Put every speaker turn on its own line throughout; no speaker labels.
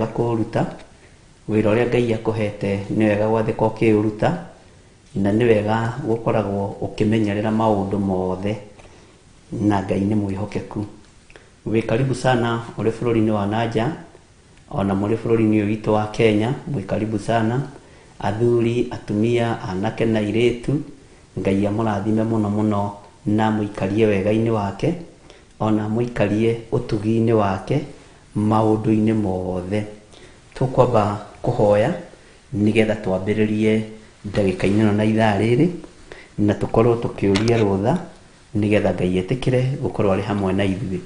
Kũũruta wĩra ũrĩa Ngai akũhete, nĩ wega gwathĩka ũkĩũruta, na nĩ wega gũkoragwo ũkĩmenyerera maũndũ mothe, na Ngai nĩ mwĩhokeku. Wĩ karibu sana ũrĩ bũrũri-inĩ wa nanja, ona mũrĩ bũrũri-inĩ ũyũ witũ wa Kenya, mwĩ karibu sana, athuri, atumia, anake na airĩtu. Ngai amũrathime mũno mũno na amũikarie wega-inĩ wake, ona amũikarie ũtugi-inĩ wake maũndũ-inĩ mothe. Tũkwamba kũhoya nĩgetha twambĩrĩrie ndagĩka-inĩ ĩno na ithaa rĩrĩ, na tũkorwo tũkĩũria rũtha nĩgetha Ngai etĩkĩre gũkorwo arĩ hamwe na ithuĩ.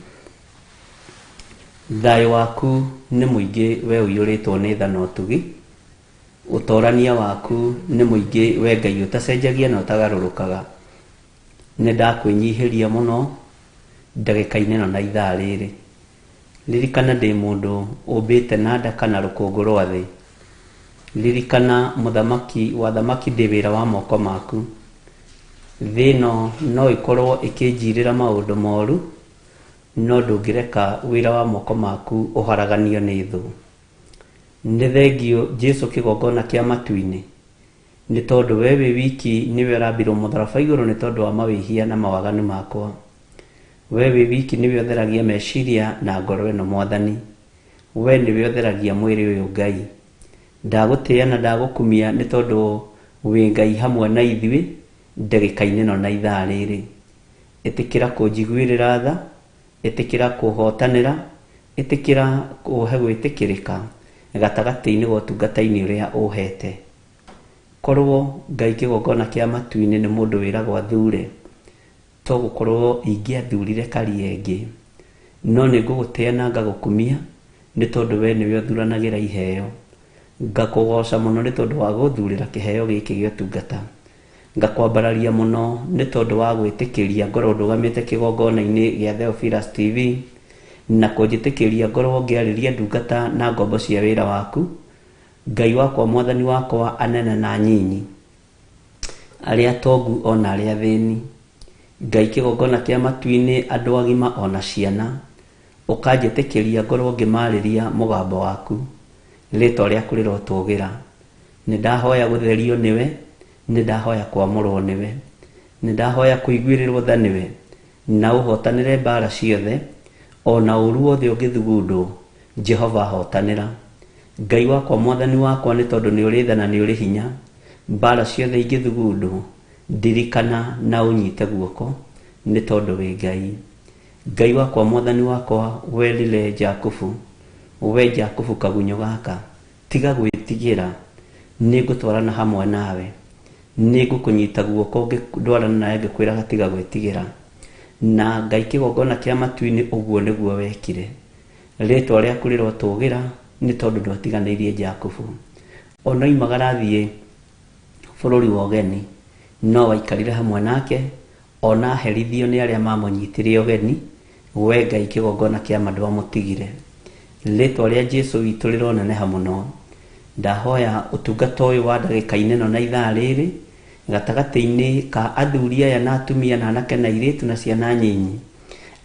Thayũ waku nĩ mũingĩ we ũiyũrĩtwo nĩ tha na ũtugi, ũtorania waku nĩ mũingĩ we Ngai ũtacenjagia na ũtagarũrũkaga. Nĩ ndakwĩnyihĩria mũno ndagĩka-inĩ ĩno na ithaa rĩrĩ. Ririkana ndĩ mũndũ ũmbĩte na nda kana rũkũngũ rwa thĩ. Ririkana mũthamaki wa thamaki ndĩ wĩra wa moko maku. Thĩ ĩno no ĩkorwo ĩkĩnjirĩra maũndũ moru, no ndũngĩreka wĩra wa moko maku ũharaganio nĩ thũ. Nĩ thengiũ Jesu kĩgongona kĩa matu-inĩ, nĩ tondũ we wĩ wiki nĩwe ũrambirwo mũtharaba igũrũ nĩ tondũ wa mawĩhia na mawaganu makwa. We wĩ wiki nĩwe ũtheragia meciria na ngoro ĩno Mwathani. We nĩwe ũtheragia mwĩrĩ ũyũ Ngai. Ndagũtĩĩa na ndagũkumia nĩ tondũ wĩ Ngai hamwe na ithuĩ ndagĩka-inĩ ĩno na ithaa rĩrĩ. Ĩtĩkĩra kũnjiguĩrĩra tha, ĩtĩkĩra kũhotanĩra, ĩtĩkĩra kũhe gwĩtĩkĩrĩka gatagatĩ-inĩ ga ũtungata-inĩ ũrĩa ũhete. Korwo Ngai kĩgongona kĩa matu-inĩ nĩ mũndũ wĩragwo athure, to gũkorwo ingĩathurire karia ĩngĩ. No nĩ ngũgũtĩa na ngagũkumia nĩ tondũ we nĩwe ũthuranagĩra iheo. Ngakũgoca mũno nĩ tondũ wa gũthurĩra kĩheo gĩkĩ gĩa ũtungata. Ngakwambararia mũno nĩ tondũ wa gwĩtĩkĩria ngorwo ndũgamĩte kĩgongona-inĩ gĩa Theophilus TV, na kũnjĩtĩkĩria ngorwo ngĩarĩria ndungata na ngombo cia wĩra waku. Ngai wakwa, Mwathani wakwa, anene na anyinyi, arĩa atongu ona arĩa athĩni, Ngai kĩgongona kĩa matu-inĩ, andũ agima ona ciana, ũkanjĩtĩkĩria ngorwo ngĩmarĩria mũgambo waku. Rĩtwa rĩaku rĩrotũgĩra. Nĩ ndahoya gũtherio nĩwe, nĩ ndahoya kwamũrwo nĩwe, nĩ ndahoya kũiguĩrĩrwo tha nĩwe, na ũhotanĩre mbara ciothe, ona ũru wothe ũngĩthugundwo, Jehova hotanĩra. Ngai wakwa, Mwathani wakwa, nĩ tondũ nĩ ũrĩ tha na nĩ ũrĩ hinya, mbara ciothe ingĩthugundwo, ndirikana na ũnyite guoko, nĩ tondũ wĩ Ngai. Ngai wakwa, Mwathani wakwa, werire Jakubu, we Jakubu kagunyũ gaka, tiga gwĩtigĩra, nĩ ngũtwarana hamwe nawe, nĩ ngũkũnyita guoko ngĩndwarana nawe ngĩkwĩraga tiga gwĩtigĩra. Na Ngai kĩgongona kĩa matu-inĩ ũguo nĩguo wekire. Rĩtwa rĩaku rĩrotũgĩra nĩ tondũ ndwatiganĩirie Jakubu. Ona oimagara athiĩ bũrũri wa ũgeni, no waikarire hamwe nake, ona aherithio nĩ arĩa mamũnyitire ũgeni, we Ngai kĩgongona kĩa ma ndwamũtigire. Rĩtwa rĩa Jesu witũ rĩroneneha mũno. Ndahoya ũtungata ũyũ wa ndagĩka-inĩ ĩno na ithaa rĩrĩ, gatagatĩ-inĩ ka athuri aya na atumia na anake na airĩtu na ciana nyinyi,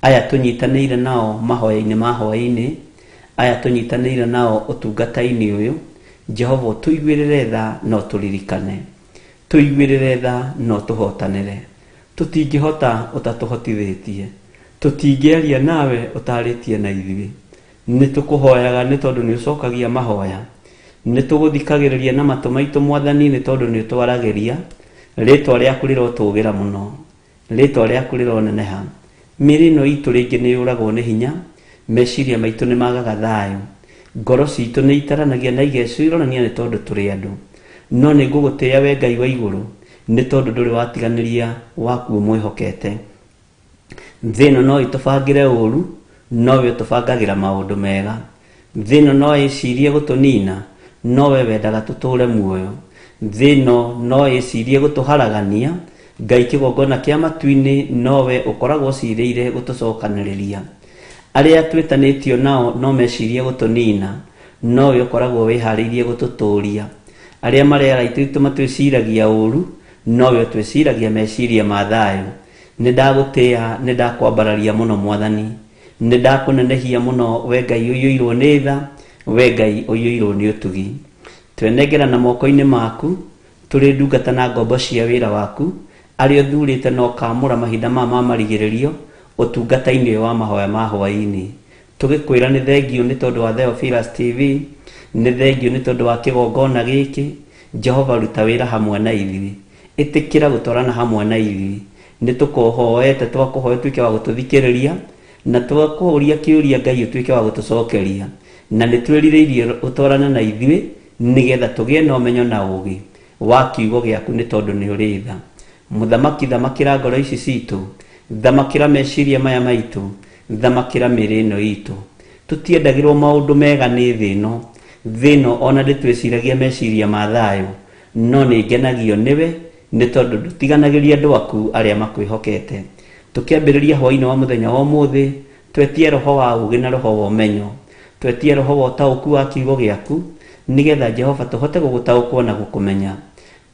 aya tũnyitanĩire nao mahoya-inĩ ma hwaĩ-inĩ, aya tũnyitanĩire nao ũtungata-inĩ ũyũ, Jehova ũtũiguĩrĩre tha na ũtũririkane. Tũiguĩrĩre tha na ũtũhotanĩre. Tũtingĩhota ũtatũhotithĩtie. Tũtingĩaria nawe ũtarĩtie na ithuĩ. Nĩ tũkũhoyaga nĩ tondũ nĩ ũcokagia mahoya. Nĩ tũgũthikagĩrĩria na matũ maitũ Mwathani nĩ tondũ nĩ ũtwaragĩria. Rĩtwa rĩaku rĩrotũgĩra mũno. Rĩtwa rĩaku rĩroneneha. Mĩĩrĩ ĩno itũ rĩngĩ nĩ yũragwo nĩ hinya, meciria maitũ nĩ magaga thayũ, ngoro citũ nĩ itaranagia na igecũrania nĩ tondũ tũrĩ andũ. No nĩ ngũgũtĩĩa we Ngai wa igũrũ, nĩ tondũ ndũrĩ watiganĩria waku ũmwĩhokete. Thĩ ĩno no ĩtũbangĩre ũũru, no we ũtũbangagĩra maũndũ mega. Thĩ ĩno no ĩcirie gũtũnina, no we wendaga tũtũũre muoyo. Thĩ ĩno no ĩcirie gũtũharagania, Ngai kĩgongona kĩa matu-inĩ no we ũkoragwo ũcirĩire gũtũcokanĩrĩria. Arĩa twĩtanĩtio nao no mecirie gũtũnina, no we ũkoragwo wĩharĩirie gũtũtũũria. Arĩa marĩ araika aitũ matwĩciragia ũũru, no we ũtwĩciragia meciria ma thayũ. Nĩ ndagũtĩĩa, nĩ ndakwambararia mũno Mwathani. Nĩ ndakũnenehia mũno we Ngai ũiyũirwo nĩ tha, We Ngai ũiyũirwo nĩ ũtugi, twenengerana moko-inĩ maku, tũrĩ ndungata na ngombo cia wĩra waku, arĩa ũthurĩte na ũkaamũra mahinda maya ma marigĩrĩrio ũtungata-inĩ ũyũ wa mahoya ma hwaĩ-inĩ. Tũgĩkwĩra nĩ thengiũ nĩ tondũ wa Theophilus TV, nĩ thengiũ nĩ tondũ wa kĩgongona gĩkĩ. Jehova ruta wĩra hamwe na ithuĩ, ĩtĩkĩra gũtwarana hamwe na ithuĩ. Nĩ tũkũhoete, twakũhoya ũtuĩke wa gũtũthikĩrĩria, na twakũũria kĩũria Ngai ũtuĩke wa gũtũcokeria, na nĩ twĩrirĩirie ũtwarane na ithuĩ nĩgetha tũgĩe na ũmenyo na ũũgĩ wa kiugo gĩaku, nĩ tondũ nĩ ũrĩ tha. Mũthamaki, thamakĩra ngoro ici citũ, thamakĩra meciria maya maitũ, thamakĩra mĩĩrĩ ĩno itũ. Tũtiendagĩrwo maũndũ mega nĩ thĩ ĩno, thĩ ĩno ona ndĩtwĩciragia meciria ma thayũ, no nĩ ngenagio nĩwe nĩ tondũ ndũtiganagĩria andũ aku arĩa makwĩhokete. Tũkĩambĩrĩria hwaĩ-inĩ wa mũthenya wa ũmũthĩ, twetie roho wa ũũgĩ na roho wa ũmenyo, twetie roho wa ũtaũku wa kiugo gĩaku, nĩgetha Jehova tũhote gũgũtaũkwo na gũkũmenya.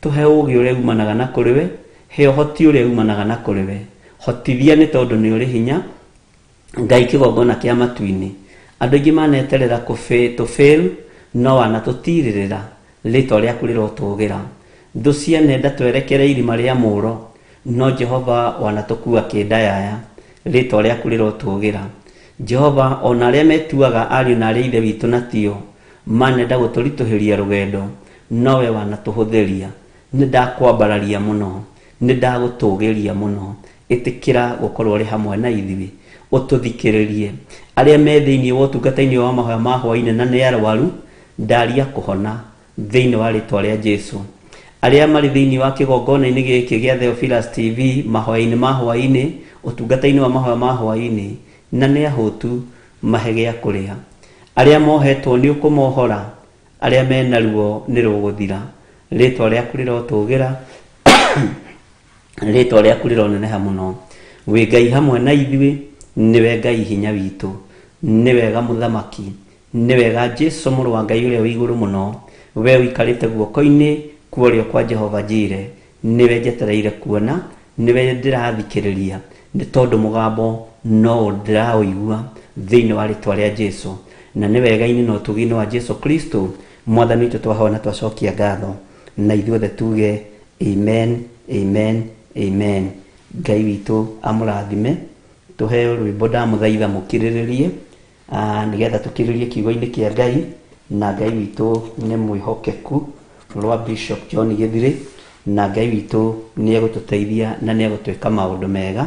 Tũhe ũũgĩ ũrĩa umanaga na kũrĩ we, he ũhoti ũrĩa umanaga na kũrĩ we. Hotithia nĩ tondũ nĩ ũrĩ hinya, Ngai kĩgongona kĩa matu-inĩ. Andũ aingĩ maneterera tũ fail, no wanatũtirĩrĩra, rĩtwa rĩaku rĩrotũgĩra. Thũ cianenda twerekere irima rĩa mũro, no Jehova wanatũkua kĩndayaya, rĩtwa rĩaku rĩrotũgĩra. Jehova, ona arĩa metuaga ariũ na arĩa ithe witũ na tio, manenda gũtũritũhĩria rũgendo, nowe wanatũhũthĩria. Nĩ ndakwambararia mũno, nĩ ndagũtũgĩria mũno. Ĩtĩkĩra gũkorwo ũrĩ hamwe na ithuĩ, ũtũthikĩrĩrie. Arĩa me thĩinĩ wa ũtungata-inĩ wa mahoya ma hwaĩ-inĩ na nĩ arwaru, ndaria kũhona thĩinĩ wa rĩtwa rĩa Jesu. Arĩa marĩ thĩinĩ wa kĩgongona-inĩ gĩkĩ gĩa Theophilus TV mahoya-inĩ ma hwaĩ-inĩ, ũtungata-inĩ wa mahoya ma hwaĩ-inĩ, na nĩ ahũtu, mahe gĩa kũrĩa. Arĩa mohetwo nĩ ũkũmohora, arĩa mena ruo nĩ rũgũthira. Rĩtwa rĩaku rĩrotũgĩra, rĩtwa rĩaku rĩroneneha mũno. Wĩ Ngai hamwe na ithuĩ, nĩwe Ngai hinya witũ, nĩ wega mũthamaki, nĩ wega Jesu mũrũ wa Ngai ũrĩa wĩ igũrũ mũno, we ũikarĩte guoko-inĩ kwa ũrĩo kwa Jehova Jire, nĩwe njetereire kuona, nĩwe ndĩrathikĩrĩria, nĩ tondũ mũgambo no ndĩraũigua thĩinĩ wa rĩtwa rĩa Jesu. Na nĩ wega-inĩ na ũtugi-inĩ wa Jesu Kristo mwathani witũ twahoya na twacokia ngatho, na ithuothe tuge amen, amen, amen. Ngai witũ amũrathime. Tũheo rwĩmbo ndamũthaitha mũkirĩrĩrie, nĩgetha tũkirĩrĩrie kiugo-inĩ kĩa Ngai, na Ngai witũ nĩ mwĩhokeku, rwa Bishop John Gĩthirĩ, na Ngai witũ nĩ egũtũteithia na nĩ egũtwĩka maũndũ mega,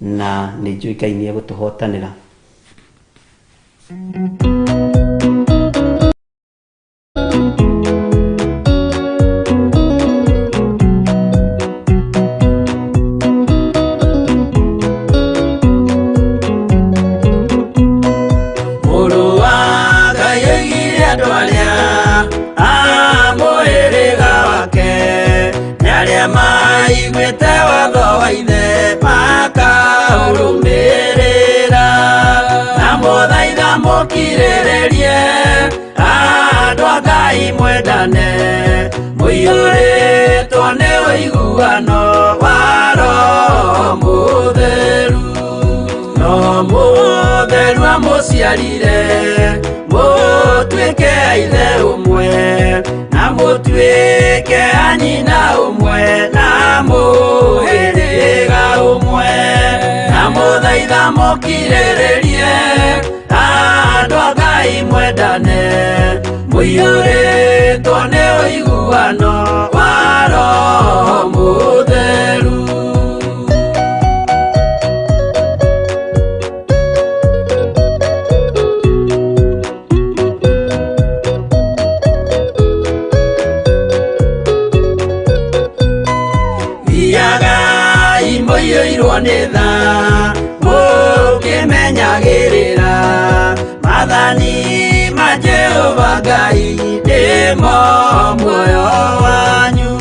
na nĩ njũĩ Ngai nĩ egũtũhotanĩra.
Mũrũ wa Ngai oigire andũ arĩa a mũhĩrĩga wake nĩ arĩa maiguĩte watho wa ithe makaũrũmĩrĩra, na mũthaitha mũkirĩrĩrie andũ a Ngai mwendane, mũiyũrĩtwo nĩ ũiguano wa Roho Mũtheru. No mũtheru amũciarire mũtuĩke a ithe ũmwe, na mũtuĩke a nyina ũmwe, na mũhĩrĩga ũmwe, na mũthaitha mũkirĩrĩrie andũ a Ngai mwendane, mũiyũrĩtwo nĩ ũiguano wa Roho Mũtheru. Thiagai mũiyũirwo nĩ tha, mũkĩmenyagĩrĩra maathani ma Jehova Ngai nĩmo muoyo wanyu,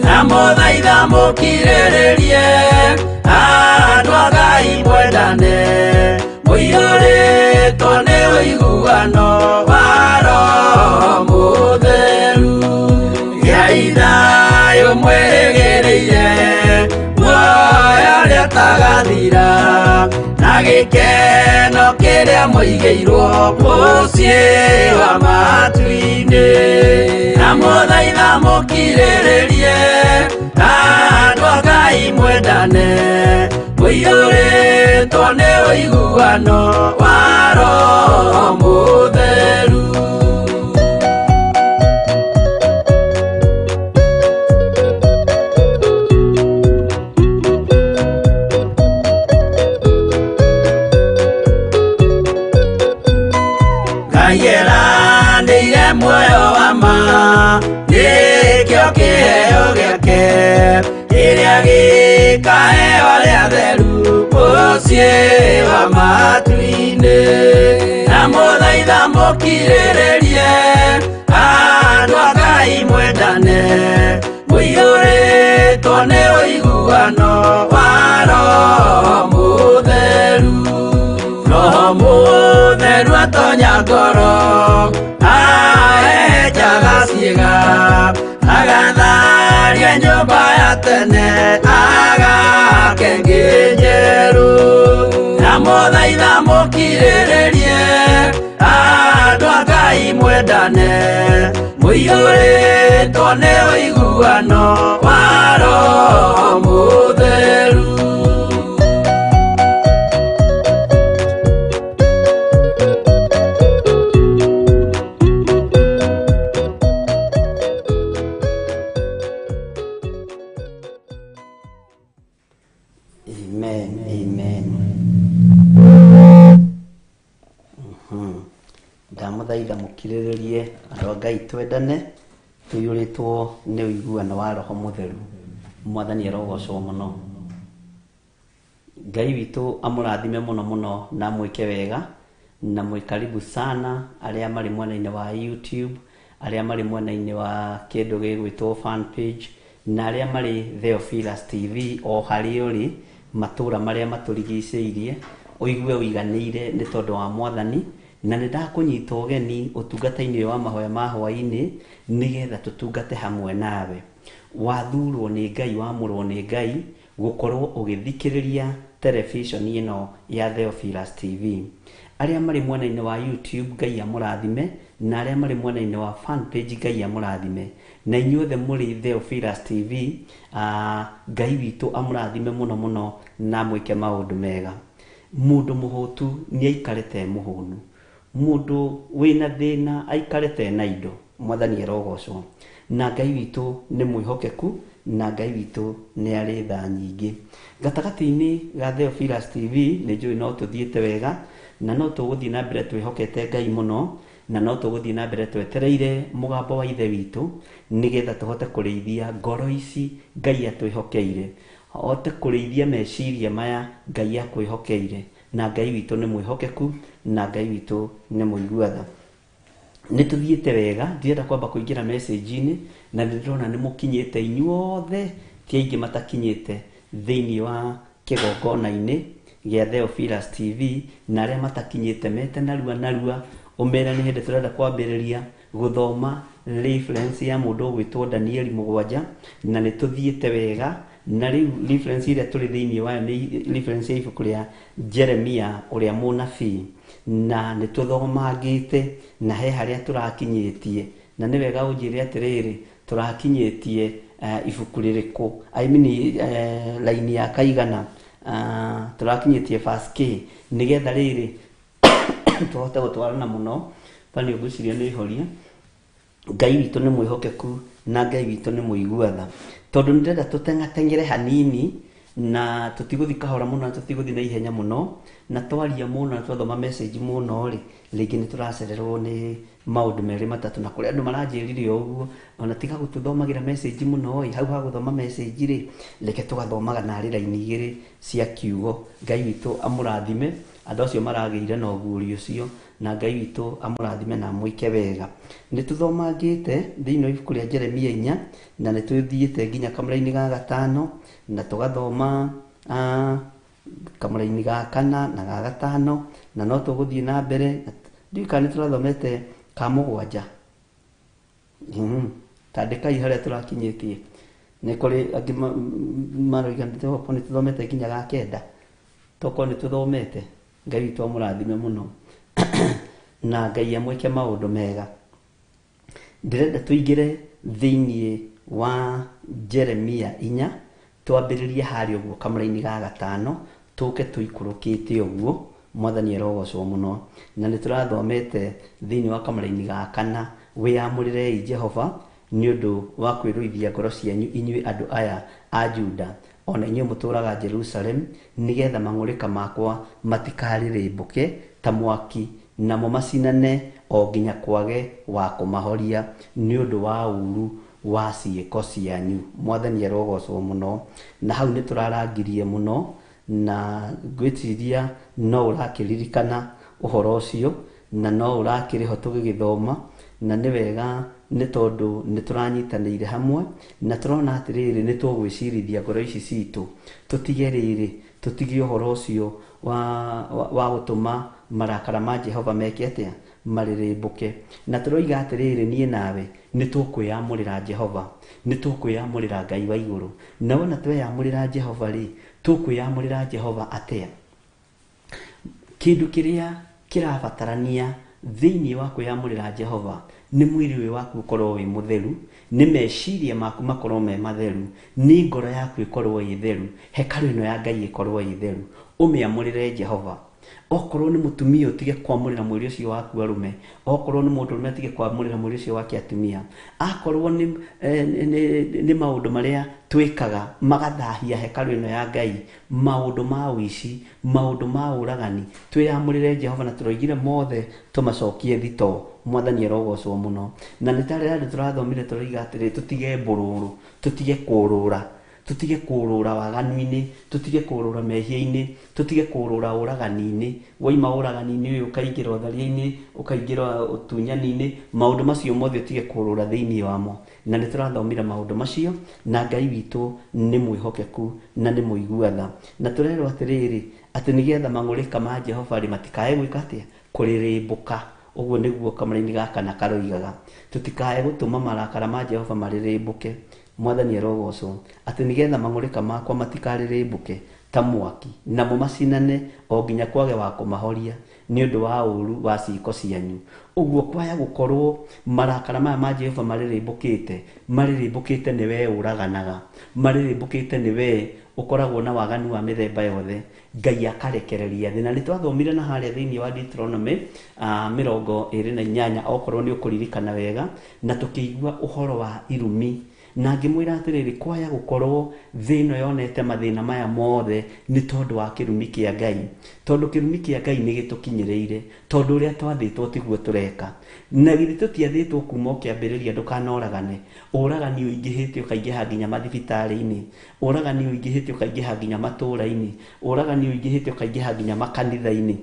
na mũthaitha mũkirĩrĩrie andũ a Ngai mwendane, mũiyũrĩtwo nĩ ũiguano wa Roho Mũtheru. Gĩai thayũ mwĩrĩgĩrĩire muoyo ũrĩa ũtagathira, na Gĩkeno kĩrĩa mũigĩirwo mũciĩ wa matu-inĩ. Na mũthaitha mũkirĩrĩrie, andũ a Ngai mwendane, mũiyũrĩtwo nĩ ũiguano wa Roho Mũtheru. Ngai eranĩire muoyo wa ma, nĩkĩo kĩheo gĩake, kĩrĩa gĩkaheo arĩa atheru mũciĩ wa matu-inĩ. Na mũthaitha mũkirĩrĩrie, andũ a Ngai mwendane, mũiyũrĩtwo nĩ ũiguano wa Roho Mũtheru. Roho Mũtheru atonya ngoro, ahehenjaga ciĩga, agatharia nyũmba ya tene, agake ĩngĩ njerũ. Na mũthaitha mũkirĩrĩrie, andũ a Ngai mwendane, mũiyũrĩtwo nĩ ũiguano wa Roho Mũtheru.
Amen, amen. Ndamũthaitha mũkirĩrĩrie andũ a Ngai twendane tũiyũrĩtwo nĩ ũiguano wa Roho Mũtheru. Mwathani arogocwo mũno. Ngai witũ amũrathime mũno mũno na amwĩke wega na mwĩ karibu sana arĩa marĩ mwena-inĩ wa YouTube, arĩa marĩ mwena-inĩ wa kĩndũ gĩgwĩtwo fan page, na arĩa marĩ Theophilus TV o harĩa ũrĩ matũra marĩa matũrigicĩirie, ũigue ũiganĩire nĩ tondũ wa Mwathani. Na nĩ ndakũnyita ũgeni ũtungata-inĩ wa mahoya ma hwaĩ-inĩ nĩgetha tũtungate hamwe nawe. Wathurwo nĩ Ngai, wamũrwo nĩ Ngai gũkorwo ũgĩthikĩrĩria televisheni ĩno ya Theophilus TV. Arĩa marĩ mwena-inĩ wa YouTube Ngai amũrathime, na arĩa marĩ mwena-inĩ wa fan page Ngai amũrathime, na inyuothe mũrĩ Theophilus TV, Ngai witũ amũrathime mũno mũno na amwĩke maũndũ mega. Mũndũ mũhũtu nĩ aikare te mũhũnu, mũndũ wĩna thĩna aikare te na indo. Mwathani arogocwo. Na Ngai witũ nĩ mwĩhokeku, na Ngai witũ nĩ arĩ tha nyingĩ. Gatagatĩ-inĩ ga Theophilus TV nĩ njũĩ no tũthiĩte wega, na no tũgũthiĩ na mbere twĩhokete Ngai mũno, na no tũgũthiĩ na mbere twetereire mũgambo wa Ithe witũ nĩgetha tũhote kũrĩithia ngoro ici Ngai atwĩhokeire, hote kũrĩithia meciria maya Ngai akwĩhokeire. Na Ngai witũ nĩ mwĩhokeku, na Ngai witũ nĩ mũigua tha. Nĩ tũthiĩte wega, ndirenda kwamba kũingĩra message-inĩ, na nĩ ndĩrona nĩ mũkinyĩte inyuothe, ti aingĩ matakinyĩte thĩinĩ wa kĩgongona-inĩ gĩa Theophilus TV, na arĩa matakinyĩte mete narua narua, ũmere nĩ hĩndĩ tũrenda kwambĩrĩria gũthoma reference ya mũndũ ũgwĩtwo Danieli 7, na nĩ tũthiĩte wega. Na rĩu reference ĩrĩa tũrĩ thĩinĩ wayo nĩ reference ya ibuku rĩa Jeremia ũrĩa mũnabii, na nĩ tũthomangĩte na he harĩa tũrakinyĩtie, na nĩ wega ũnjĩre atĩrĩrĩ, tũrakinyĩtie ibuku rĩrĩkũ, I mean, line ya kaigana, tũrakinyĩtie verse K, nĩgetha rĩrĩ tũhote gũtwarana mũno. Bani ngwĩciria nĩ horie. Ngai witũ nĩ mwĩhokeku na Ngai witũ nĩ mũigua tha. Tondũ nĩ ndĩrenda tũteng'ateng'ere hanini, na tũtigũthiĩ kahora mũno na tũtigũthiĩ na ihenya mũno, na twaria mũno na twathoma message mũno rĩ, rĩngĩ nĩ tũracererwo nĩ maũndũ merĩ matatũ. Na kũrĩ andũ maranjĩrire o ũguo, ona tiga gũtũthomagĩra message mũno ĩ, hau ha gũthoma message rĩ, reke tũgathomaga narĩ raini igĩrĩ cia kiugo. Ngai witũ amũrathime andũ acio maragĩire na ũguũrio ũcio, na Ngai witũ amũrathime na amwĩke wega. Nĩ tũthomangĩte thĩinĩ wa ibuku rĩa Jeremia 4, na nĩ tũthiĩte nginya kamũra-inĩ ga 5, na tũgathoma kamũra-inĩ ga 4 na ga 5, na no tũgũthiĩ na mbere. Ndiũĩ kana nĩ tũrathomete ka 7. Tandĩkai harĩa tũrakinyĩtie. Nĩ kũrĩ angĩ maroiga nĩ tũthomete nginya ga 9. Tokorwo nĩ tũthomete. Ngai witũ amũrathime mũno na Ngai amwĩke maũndũ mega. Ndĩrenda tũingĩre thĩiniĩ wa Jeremia 4, twambĩrĩrie harĩa ũguo kamũraini ga 5, tũke tũikũrũkĩte ũguo. Mwathani arogocwo mũno. Na nĩ tũrathomete thĩiniĩ wa kamũraini ga 4, wĩyamũrĩrei Jehova nĩ ũndũ wa kwĩrũithia ngoro cianyu inyuĩ andũ aya a Juda, ona inyuĩ mũtũũraga Jerusalem, nĩgetha mang'ũrĩka makwa matikarĩrĩmbũke ta mwaki, namo macinane o nginya kwage wa kũmahoria nĩ ũndũ wa ũũru wa ciĩko cianyu. Mwathani arogocwo mũno. Na hau nĩ tũrarangirie mũno, na ngwĩciria no ũrakĩririkana ũhoro ũcio, na no ũrakĩrĩ ho tũgĩgĩthoma, na nĩ wega nĩ tondũ nĩ tũranyitanĩire hamwe, na tũrona atĩrĩrĩ, nĩ tũgwĩcirithia ngoro ici citũ, tũtige rĩrĩ, tũtige ũhoro ũcio wa gũtũma marakara ma Jehova meke atĩa, marĩrĩmbũke. Na tũroiga atĩrĩrĩ, niĩ nawe nĩ tũkwĩyamũrĩra Jehova, nĩ tũkwĩyamũrĩra Ngai wa igũrũ. Na wona tweyamũrĩra Jehova rĩ, tũkwĩyamũrĩra Jehova atĩa? Kĩndũ kĩrĩa kĩrabatarania thĩiniĩ wa kwĩyamũrĩra Jehova nĩ mwĩrĩ ũyũ waku ũkorwo wĩ mũtheru, nĩ meciria maku makorwo me matheru, nĩ ngoro yaku ĩkorwo ĩ theru, hekarũ ĩno ya Ngai ĩkorwo ĩ theru. Ũmĩamũrĩre Jehova. Okorwo nĩ mũtumia ũtige kwamũrĩra mwĩrĩ ũcio waku arũme, okorwo nĩ mũndũrũme atige kwamũrĩra mwĩrĩ ũcio wake atumia, akorwo nĩ maũndũ marĩa twĩkaga magathahia hekarũ ĩno ya Ngai, maũndũ ma ũici, maũndũ ma ũragani, twĩyamũrĩre Jehova, na tũroigire mothe tũmacokie thito. Mwathani arogocwo mũno. Na nĩ tarĩ andũ tũrathomire tũroiga atĩrĩ, tũtige mbũrũrũ, tũtige kũrũra, tũtige kũrũra waganu-inĩ, tũtige kũrũra mehia-inĩ, tũtige kũrũra ũragani-inĩ. Waima ũragani-inĩ ũyũ ũkaingĩra ũtharia-inĩ, ũkaingĩra ũtunyani-inĩ, maũndũ macio mothe ũtige kũrũra thĩiniĩ wamo. Na nĩ tũrathomire maũndũ macio, na Ngai witũ nĩ mwĩhokeku na nĩ mũigua tha. Na tũrerwo atĩrĩrĩ, atĩ nĩgetha mang'ũrĩka ma Jehova rĩ matikae gwĩka atĩa, kũrĩrĩmbũka. Ũguo nĩguo kamũraini ga 4 karoigaga, tũtikae gũtũma marakara ma Jehova marĩrĩmbũke. Mwathani arogocwo, atĩ nĩgetha mang'ũrĩka makwa matikarĩrĩmbũke ta mwaki, namo macinane o nginya kwage wa kũmahoria nĩ ũndũ wa ũũru wa ciĩko cianyu. Ũguo kwaya gũkorwo marakara maya ma Jehova marĩrĩmbũkĩte, marĩrĩmbũkĩte nĩ we ũraganaga, marĩrĩmbũkĩte nĩ we ũkoragwo na waganu wa mĩthemba yothe, Ngai akarekereria thĩ. Na nĩ twathomire na harĩa thĩinĩ wa Deuteronomy 28, okorwo nĩ ũkũririkana wega, na tũkĩigua ũhoro wa irumi. Na ngĩmwĩra atĩrĩrĩ, kwaya gũkorwo thĩ ĩno yonete mathĩna maya mothe nĩ tondũ wa kĩrumi kĩa Ngai, tondũ kĩrumi kĩa Ngai nĩ gĩtũkinyĩrĩire, tondũ ũrĩa twathĩtwo tiguo tũreka. Na githĩ tũtiathĩtwo kuma o kĩambĩrĩria ndũkanoragane? Ũragani ũingĩhĩte ũkaingĩha nginya mathibitarĩ-inĩ, ũragani ũingĩhĩte ũkaingĩha nginya matũũra-inĩ, ũragani ũingĩhĩte ũkaingĩha nginya makanitha-inĩ.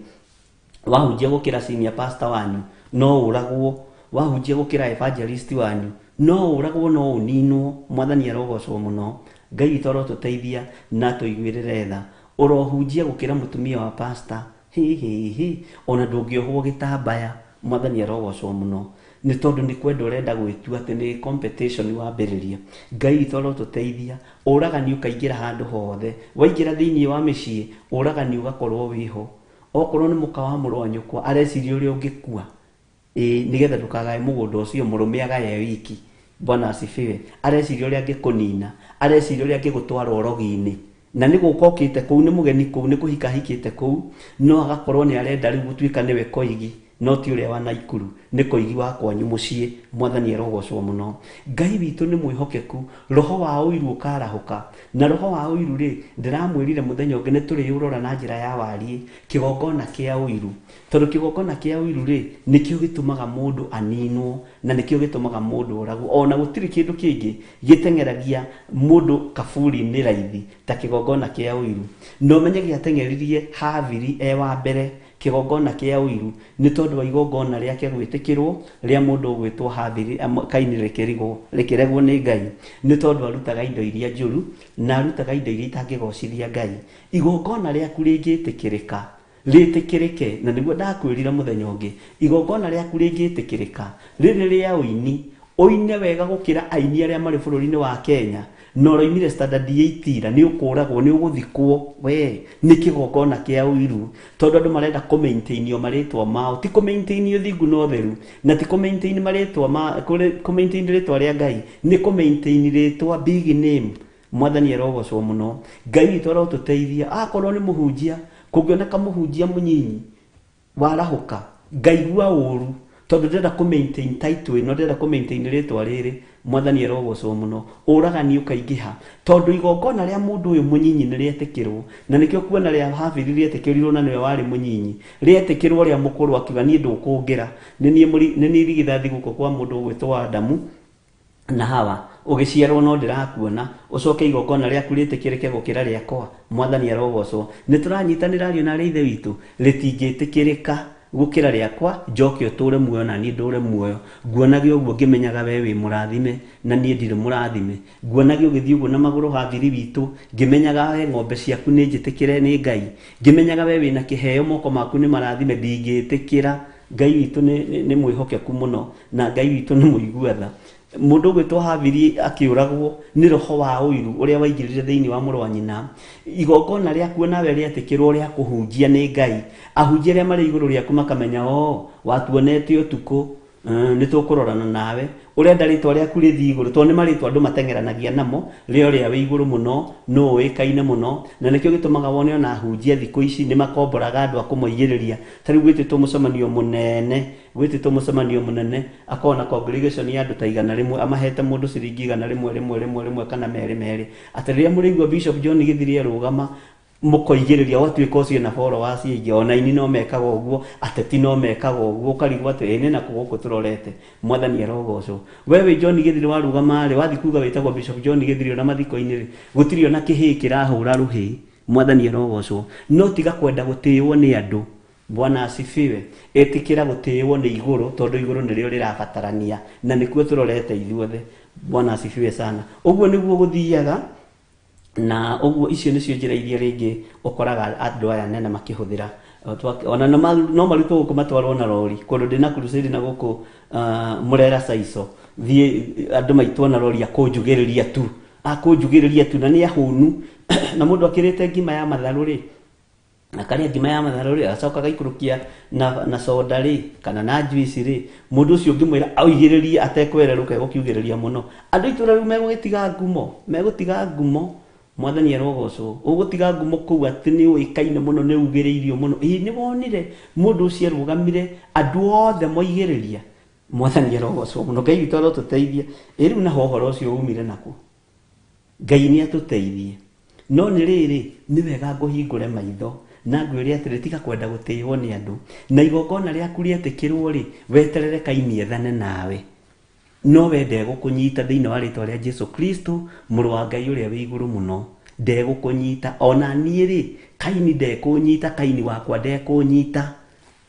Wahunjia gũkĩra senior pastor wanyu no ũragwo, wahunjia gũkĩra evangelist wanyu no ũragwo, no ũninwo. Mwathani arogocwo mũno. Ngai witũ arotũteithia na atũiguĩrĩre tha. Ũrohunjia gũkĩra mũtumia wa pastor, hi hi hi, ona ndũngĩohwo gĩtambaya. Mwathani arogocwo mũno, nĩ tondũ nĩ kwenda ũrenda gwĩtua atĩ nĩ competition wambĩrĩria. Ngai witũ arotũteithia. Ũragani ũkaingĩra handũ hothe, waingĩra thĩiniĩ wa mĩciĩ, ũragani ũgakorwo wĩho. Okorwo nĩ mũka wa mũrũ wa nyũkwa areciria ũrĩa ũngĩkua, nĩgetha ndũkagae mũgũnda ũcio, mũrũme agaye wiki. Bwana asifiwe. Areciria ũrĩa angĩkũnina, areciria ũrĩa angĩgũtwara ũrogi-inĩ. Na nĩ gũka okĩte kũu, nĩ mũgeni kũu, nĩ kũhika ahikĩte kũu, no agakorwo nĩ arenda rĩu gũtuĩka nĩwe koigi, no ti ũrĩa wa Naikuru, nĩ koigi wa kwanyu mũciĩ. Mwathani arogocwo mũno. Ngai witũ nĩ mwĩhokeku. Roho wa ũiru ũkarahũka, na roho wa ũiru rĩ, ndĩramwĩrire mũthenya ũngĩ nĩ tũrĩũrora na njĩra ya wariĩ, kĩgongona kĩa ũiru. Tondũ kĩgongona kĩa ũiru rĩ, nĩkĩo gĩtũmaga mũndũ aninwo, na nĩkĩo gĩtũmaga mũndũ oragwo. Ona gũtirĩ kĩndũ kĩngĩ gĩteng'eragia mũndũ kaburi-inĩ raithi ta kĩgongona kĩa ũiru. Na ũmenye gĩateng'eririe Habili e wa mbere kĩgongona kĩa ũiru, nĩ tondũ wa igongona rĩake gwĩtĩkĩrwo rĩa mũndũ ũgwĩtwo Habili, Kaini rĩkĩregwo nĩ Ngai, nĩ tondũ arutaga indo iria njũru na arutaga indo iria itangĩgocithia Ngai. Igongona rĩaku rĩngĩtĩkĩrĩka, rĩtĩkĩrĩke, na nĩguo ndakwĩrire mũthenya ũngĩ, igongona rĩaku rĩngĩtĩkĩrĩka rĩrĩ rĩa ũini, ũine wega gũkĩra aini arĩa marĩ bũrũri-inĩ wa Kenya. Na ũroimire standard 8 ira, nĩ ũkũragwo, nĩ ũgũthikwo, we nĩ kĩgongona kĩa ũiru, tondũ andũ marenda kũ maintain marĩtwa mao, ti kũ maintain ũthingu na ũtheru, na ti kũ maintain marĩtwa ma, kũ maintain rĩtwa rĩa Ngai, nĩ kũ maintain rĩtwa big name. Mwathani arogocwo mũno. Ngai witũ arotũteithia. Akorwo nĩ mũhunjia, kũngĩoneka mũhunjia mũnyinyi warahũka, ngaigua ũru tondũ ndĩrenda kũ maintain title ĩno, ndĩrenda kũ maintain rĩtwa rĩrĩ. Mwathani arogocwo mũno. Ũragani ũkaingĩha tondũ igongona rĩa mũndũ ũyũ mũnyinyi nĩ rĩetĩkĩrwo, na nĩkĩo kuona rĩa Habili rĩetĩkĩrirwo na nĩwe warĩ mũnyinyi, rĩetĩkĩrwo rĩa mũkũrũ akiuga niĩ ndũkũngĩra, nĩ niĩ irigithathi gũkũ kwa mũndũ ũgwĩtwo Adamu na Hawa, ũgĩciarwo no ndĩrakuona, ũcoke igongona rĩaku rĩtĩkĩrĩke gũkĩra rĩakwa. Mwathani arogocwo. Nĩ tũranyitanĩra ariũ na arĩ ithe witũ, rĩtingĩtĩkĩrĩka gũkĩra rĩakwa, njoke ũtũre muoyo na niĩ ndũre muoyo. Nguonage ũguo ngĩmenyaga we wĩ mũrathime na niĩ ndirĩ mũrathime. Nguonage ũgĩthiĩ ũguo na magũrũ Habili witũ, ngĩmenyaga we ng'ombe ciaku nĩ njĩtĩkĩre nĩ Ngai, ngĩmenyaga we wĩna kĩheo, moko maku nĩ marathime, ndingĩtĩkĩra. Ngai witũ nĩ mwĩhokeku mũno, na Ngai witũ nĩ mũigua tha. Mũndũ ũgwĩtwo Habili akĩũragwo nĩ roho wa ũiru ũrĩa waingĩrire thĩinĩ wa mũrũ wa nyina. Igongona rĩaku nawe rĩetĩkĩrwo rĩa kũhunjia nĩ Ngai, ahunjia arĩa marĩ igũrũ rĩaku makamenya, o watuonete ũtukũ, nĩ tũkũrorana nawe, ũrenda rĩtwa rĩaku rĩthiĩ igũrũ, tondũ nĩ marĩtwa andũ mateng'eranagia namo, rĩo rĩa wĩ igũrũ mũno, nũ ũĩkaine mũno, na nĩkĩo gĩtũmaga wone ona ahunjia thikũ ici nĩ makomboraga andũ a kũmoigĩrĩria. Ta rĩu gwĩtĩtwo mũcemanio mũnene, gwĩtĩtwo mũcemanio mũnene, akorwo na congregation ya andũ ta 100, amahete mũndũ ciringi 100 rĩmwe rĩmwe rĩmwe kana merĩ merĩ, atĩ rĩrĩa mũrĩigua Bishop John Gĩthiri arũgama mũkoigĩrĩria, ũgatuĩka ũcio na followers aingĩ, ona aini no mekaga ũguo, ateti no mekaga ũguo, ũkarigwo atĩ ĩ nĩ nakũ gũkũ tũrorete. Mwathani arogocwo. We wĩ John Gĩthiri warũgama rĩ, wathiĩ kuga wĩtagwo Bishop John Gĩthiri ona mathiko-inĩ rĩ, gũtirĩ ona kĩhĩĩ kĩrahũra rũhĩ. Mwathani arogocwo. No tiga kwenda gũtĩĩwo nĩ andũ. Bwana asifiwe. Ĩtĩkĩra gũtĩĩwo nĩ igũrũ, tondũ igũrũ nĩrĩo rĩrabatarania, na nĩkuo tũrorete ithuothe. Bwana asifiwe sana. Ũguo nĩguo gũthiaga, na ũguo icio nĩcio njĩra iria rĩngĩ ũkoraga andũ aya nene makĩhũthĩra. Ona no marutwo gũkũ matwarwo na rori, kũndũ ndĩna crusade na gũkũ Mũrera Saico, thiĩ andũ maitwo na rori akũnjugĩrĩria tu, akũnjugĩrĩria tu, na nĩ ahũnu. Na mũndũ akĩrĩte ngima ya matharũ rĩ, akarĩa ngima ya matharũ rĩ, agacoka agaikũrũkia na soda rĩ, kana na juice rĩ, mũndũ ũcio ũngĩmwĩra aigĩrĩrie atekwererũka, egũkiugĩrĩria mũno. Andũ itũra rĩu megũgĩtiga ngumo, megũtiga ngumo. Mwathani arogocwo. Ũgũtiga ngumo kũu atĩ nĩ ũĩkaine mũno, nĩ ugĩrĩirio mũno. Ĩ nĩ wonire mũndũ ũcio arũgamire, andũ othe moigĩrĩria. Mwathani arogocwo mũno. Ngai witũ arotũteithia. Ĩ rĩu naho ũhoro ũcio umire nakũ? Ngai nĩ atũteithie. No nĩ rĩrĩ, nĩ wega ngũhingũre maitho na ngwĩre atĩrĩ, tiga kwenda gũtĩĩo nĩ andũ, na igongona rĩaku rĩetĩkĩrwo rĩ, weterere Kaini ethane nawe, no we ndegũkũnyita thĩinĩ wa rĩtwa rĩa Jesu Kristo, mũrũ wa Ngai ũrĩa wĩ igũrũ mũno. Ndegũkũnyita. Ona niĩ rĩ, Kaini ndekũnyita, Kaini wakwa ndekũnyita.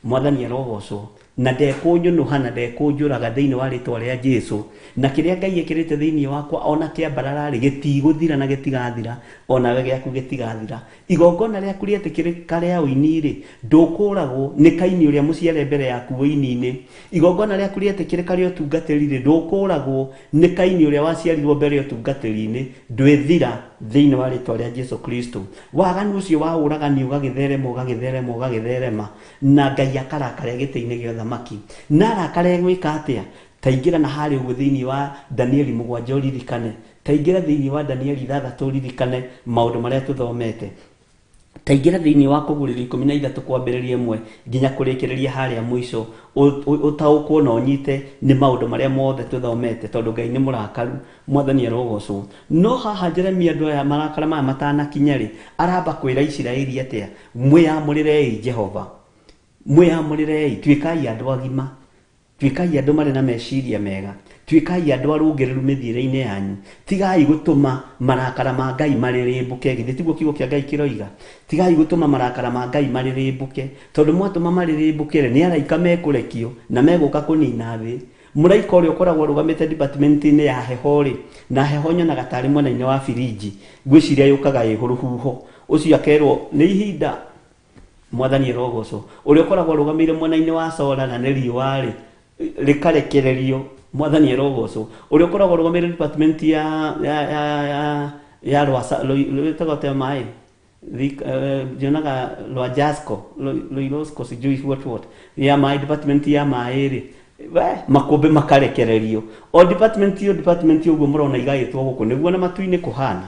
Mwathani arogocwo. Na ndekũnyũnũha na ndekũnjũraga thĩinĩ wa rĩtwa rĩa Jesu. Na kĩrĩa Ngai ekĩrĩte thĩinĩ wakwa ona kĩambarara rĩ, gĩtigũthira na gĩtigathira, onawe gĩaku gĩtigathira. Igongona rĩaku rĩetĩkĩrĩka rĩa ũini rĩ, ndũkũragwo nĩ Kaini ũrĩa mũciare mbere yaku ũini-inĩ. Igongona rĩaku rĩetĩkĩrĩka rĩa ũtungatĩri rĩ, ndũkũragwo nĩ Kaini ũrĩa waciarirwo mbere ũtungatĩri-inĩ, ndwĩthira thĩinĩ wa rĩtwa rĩa Jesu Kristo. Waganu ũcio wa ũragani ũgagĩtherema, ũgagĩtherema, ũgagĩtherema, na Ngai akarakara gĩtĩ-inĩ gĩa ũthamaki. Na arakara egwĩka atĩa? Taingĩra na harĩa ũguo thĩinĩ wa Danieli 7 ũririkane. Taingĩra thĩinĩ wa Danieli 6 ũririkane maũndũ marĩa tũthomete. Taingĩra thĩinĩ wa kũgurĩrio 13 kwambĩrĩria 1 nginya kũrĩkĩrĩria harĩa mũico, ũtaũkwo na ũnyite nĩ maũndũ marĩa mothe tũthomete, tondũ Ngai nĩ mũrakaru. Mwathani arogocwo. No haha Jeremia andũ aya marakara maya matanakinya rĩ, aramba kwĩra Isiraeli atĩa? Mwĩamũrĩrei Jehova, mwĩamũrĩrei, tuĩkai andũ agima, tuĩkai andũ marĩ na meciria mega, tuĩkai andũ arũngĩrĩru mĩthiĩre-inĩ yanyu, tigai gũtũma marakara ma Ngai marĩrĩmbũke. Githĩ tiguo kiugo kĩa Ngai kĩroiga? Tigai gũtũma marakara ma Ngai marĩrĩmbũke, tondũ mwatũma marĩrĩmbũke rĩ, nĩ araika mekũrekio na megũka kũnina thĩ. Mũraika ũrĩa ũkoragwo arũgamĩte department-inĩ ya heho rĩ, na heho nyonaga tarĩ mwena-inĩ wa birinji, ngwĩciria yũkaga ĩ rũhuho, ũcio akerwo nĩ ihinda. Mwathani arogocwo. Ũrĩa ũkoragwo arũgamĩire mwena-inĩ wa solar na nĩ riũa rĩ, rĩkarekererio. Mwathani arogocwo. Ũrĩa ũkoragwo ũrũgamĩrĩire department ya Rwasa, rwĩtagwo atĩa maĩ? Nyonaga Rwajasco, Loirosco, sijui what ya maĩ, department ya maĩ rĩ, we makũmbĩ makarekererio o department yo department ũguo mũrona igaĩtwo gũkũ nĩguo na matu-inĩ kũhana.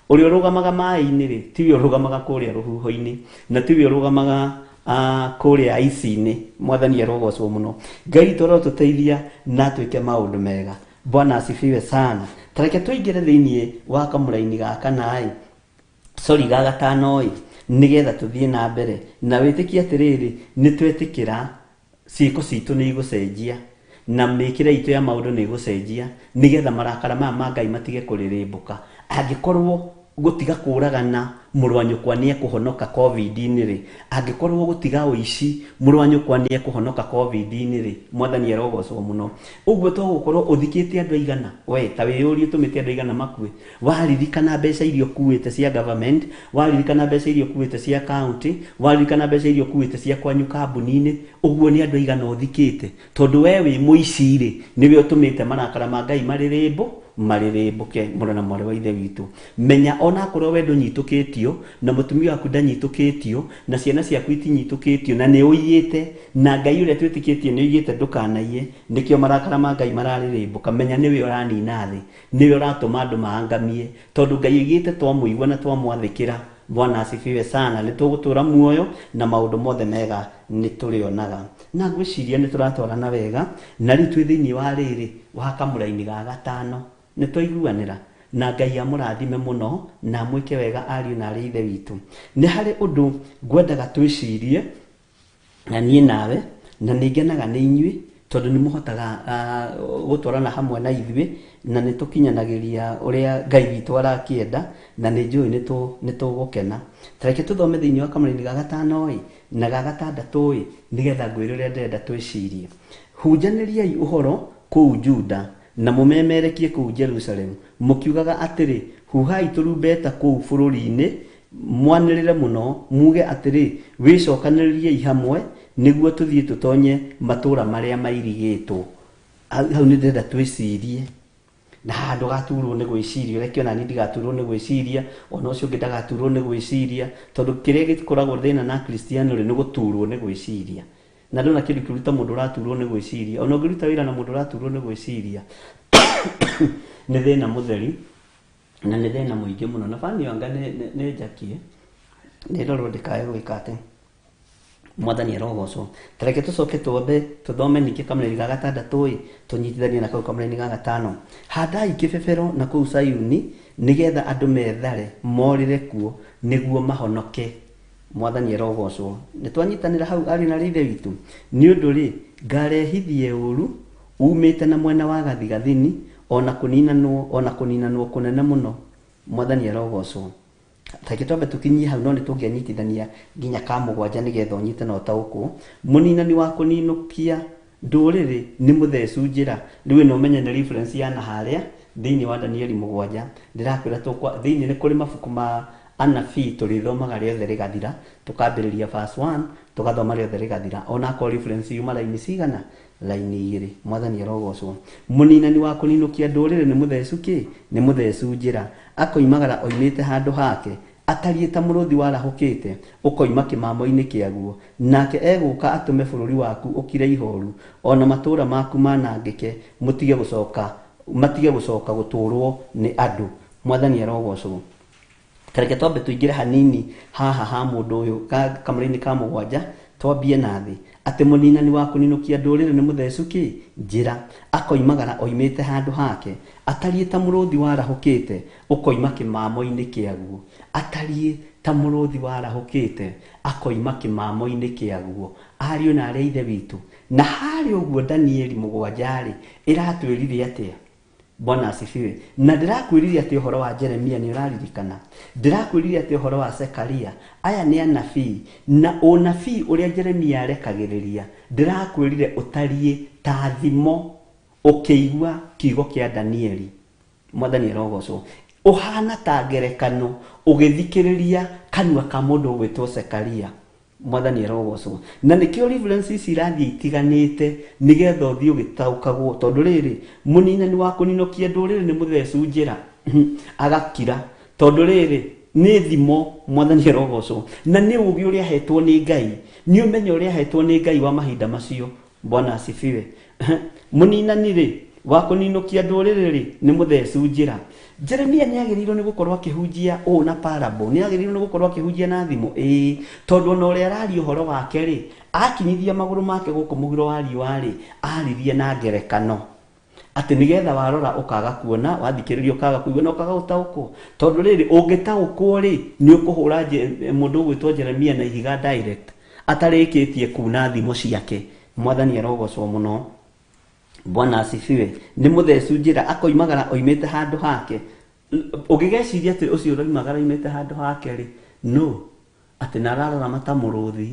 Ũrĩa ũrũgamaga maĩ-inĩ rĩ, tiwe ũrũgamaga kũrĩa rũhuho-inĩ, na tiwe ũrũgamaga kũrĩa ici-inĩ. Mwathani arogocwo mũno. Ngai witũ arotũteithia na atwĩke maũndũ mega. Bwana asifiwe sana. Tareke tũingĩre thĩinĩ wa kamũraini ga kana ĩ, sorry, ga gatano ĩ, nĩgetha tũthiĩ na mbere na wĩtĩkie atĩrĩrĩ, nĩ twetĩkĩra ciĩko citũ nĩ igũcenjia na mĩkĩre itũ ya maũndũ nĩ ĩgũcenjia, nĩgetha marakara maya ma Ngai matige kũrĩrĩmbũka. Angĩkorwo gũtiga kũragana mũrũ wa nyũkwa nĩ ekũhonoka COVID-inĩ rĩ, angĩkorwo gũtiga ũici mũrũ wa nyũkwa nĩ ekũhonoka COVID-inĩ rĩ, Mwathani arogocwo mũno. Ũguo to gũkorwo ũthikĩte andũ aigana, we ta wĩyũrie ũtũmĩte andũ aigana makue. Waririkana mbeca iria ũkuĩte cia government, waririkana mbeca iria ũkuĩte cia county, waririkana mbeca iria ũkuĩte cia kwanyu kambuni-inĩ, ũguo nĩ andũ aigana ũthikĩte. Tondũ we wĩ mũici rĩ, nĩwe ũtũmĩte marakara ma Ngai marĩrĩmbũke. Mũrũ na mwarĩ wa Ithe witũ, menya onakorwo we ndũnyitũkĩtio na mũtumia waku ndanyitũkĩtio na ciana ciaku itinyitũkĩtio na nĩ ũiyĩte, na Ngai ũrĩa twĩtĩkĩtie nĩ oigĩte ndũkanaiye, nĩkĩo marakara ma Ngai mararĩrĩmbũka. Menya nĩwe ũranina thĩ, nĩwe ũratũma andũ maangamie, tondũ Ngai oigĩte twamũigua na twamwathĩkĩra. Bwana asifiwe sana. Nĩ tũgũtũra muoyo na maũndũ mothe mega nĩ tũrĩonaga. Na ngwĩciria nĩ tũratwarana wega, na rĩu twĩ thĩinĩ wa rĩrĩ wa kamũraini ga gatano, nĩ twaiguanĩra. Na Ngai amũrathime mũno na amwĩke wega ariũ na arĩ Ithe witũ. Nĩ harĩ ũndũ ngwendaga twĩcirie na niĩ nawe, na nĩ ngenaga nĩ inyuĩ tondũ nĩ mũhotaga gũtwarana hamwe na ithuĩ, na nĩ tũkinyanagĩria ũrĩa Ngai witũ arakĩenda, na nĩ njũĩ nĩ tũgũkena. Tareke tũthome thĩinĩ wa kamũraini ga gatano ĩ na ga gatandatũ ĩ, nĩgetha ngwĩre ũrĩa ndĩrenda twĩcirie. Hunjanĩriai ũhoro kũu Juda na mũmemerekie kũu Jerusalemu, mũkiugaga atĩrĩ, huhai tũrumbeta kũu bũrũri-inĩ, mwanĩrĩre mũno, muge atĩrĩ, wĩcokanĩrĩriei hamwe nĩguo tũthiĩ tũtonye matũũra marĩa mairigĩtwo. Hau nĩ ndĩrenda twĩcirie, na haha ndũgaturwo nĩ gwĩciria, ũreke ona niĩ ndigaturwo nĩ gwĩciria, ona ũcio ũngĩ ndagaturwo nĩ gwĩciria, tondũ kĩrĩa gĩkoragwo thĩna na Akristiano rĩ, nĩ gũturwo nĩ gwĩciria. Na ndona kĩndũ kĩũru ta mũndũ ũraturwo nĩ gwĩciria, ona ũngĩruta wĩra na mũndũ ũraturwo nĩ gwĩciria, nĩ thĩna mũtheri na nĩ thĩna mũingĩ mũno. Na bani anga nĩ njakie, nĩ rorwo ndĩkae gwĩka atĩ. Mwathani arogocwo. Tareke tũcoke twambe tũthome ningĩ kamũraini ga gatandatũ ĩ, tũnyitithanie na kau kamũraini ga gatano. Handai kĩbebero na kũu Sayuni, nĩgetha andũ methare morĩre kuo nĩguo mahonoke. Mwathani arogocwo. Nĩ twanyitanĩra hau ariũ na arĩ Ithe witũ. Nĩ ũndũ rĩ, ngarehithie ũũru umĩte na mwena wa gathigathini, ona kũninanwo, ona kũninanwo kũnene mũno. Mwathani arogocwo. Tareke twambe tũkinyie hau, no nĩ tũngĩanyitithania nginya ka mũgwanja nĩgetha ũnyite na ũtaũkwo. Mũninani wa kũninũkia ndũrĩrĩ nĩ mũthecu njĩra. Rĩu ĩno ũmenye nĩ reference ya na harĩa thĩinĩ wa Danieli mũgwanja. Ndĩrakwĩra tũkwa thĩinĩ nĩ kũrĩ mabuku ma anabii tũrĩthomaga rĩothe rĩgathira, tũkambĩrĩria verse 1 tũgathoma rĩothe rĩgathira, ona akorwo reference yuma raini cigana, raini igĩrĩ. Mwathani arogocwo. Mũninani wa kũninũkia ndũrĩrĩ nĩ mũthecu kĩ? Nĩ mũthecu njĩra. Akoimagara oimĩte handũ hake, atariĩ ta mũrũthi warahũkĩte ũkoima kĩmamo-inĩ kĩaguo. Nake egũka atũme bũrũri waku ũkire ihoru, ona matũũra maku manangĩke, matige gũcoka gũtũũrwo nĩ andũ. Mwathani arogocwo. Tareke twambe tũingĩre hanini haha ha mũndũ ũyũ kamũraini ka mũgwanja, twambie na thĩ. Atĩ mũninani wa kũninũkia ndũrĩrĩ nĩ mũthecu kĩ? Njĩra. Akoimagara oimĩte handũ hake, atariĩ ta mũrũthi warahũkĩte ũkoima kĩmamo-inĩ kĩaguo. Atariĩ ta mũrũthi warahũkĩte akoima kĩmamo-inĩ kĩaguo. Ariũ na arĩ a Ithe witũ. Na harĩ ũguo Danieli mũgwanja rĩ, ĩratwĩrire atĩa? Bwana asifiwe. Na ndĩrakwĩrire atĩ ũhoro wa Jeremia nĩ ũraririkana. Ndĩrakwĩrire atĩ ũhoro wa Zekaria. Aya nĩ anabii. Na ũnabii ũrĩa Jeremia arekagĩrĩria, ndĩrakwĩrire ũtariĩ ta thimo ũkĩigua kiugo kĩa Danieli. Mwathani arogocwo. Ũhana ta ngerekano ũgĩthikĩrĩria kanua ka mũndũ ũgwĩtwo Zekaria. Mwathani arogocwo. Na nĩkĩo reference ici irathiĩ itiganĩte nĩgetha ũthiĩ ũgĩtaũkagwo, tondũ rĩrĩ, mũninani wa kũninũkia ndũrĩrĩ nĩ mũthecu njĩra agakira, tondũ rĩrĩ nĩ thimo. Mwathani arogocwo. Na nĩ ũgĩ ũrĩa ahetwo nĩ Ngai, nĩ ũmenyo ũrĩa ahetwo nĩ Ngai wa mahinda macio. Bwana asifiwe. Mũninani rĩ wa kũninũkia ndũrĩrĩ rĩ nĩ mũthecu njĩra. Jeremia nĩ agĩrĩirwo nĩ gũkorwo akĩhunjia ũũ na parable, nĩ agĩrĩirwo nĩ gũkorwo akĩhunjia na thimo, ĩĩ, tondũ ona ũrĩa araria ũhoro wake rĩ, akinyithia magũrũ make gũkũ mũhuro wa riũa rĩ, aririe na ngerekano atĩ nĩgetha warora ũkaga kuona, wathikĩrĩria ũkaga kũigua na ũkaga gũtaũkwo, tondũ rĩrĩ ũngĩtaũkwo rĩ, nĩ ũkũhũra mũndũ ũgwĩtwo Jeremia na ihiga direct atarĩkĩtie kuna thimo ciake. Mwathani arogocwo mũno. Bwana asifiwe. Nĩ mũthecu njĩra, akoimagara oimĩte handũ hake. Ũngĩgeciria atĩ ũcio ũroimagara oimĩte handũ hake rĩ, no atĩ na ararora mata mũrũthi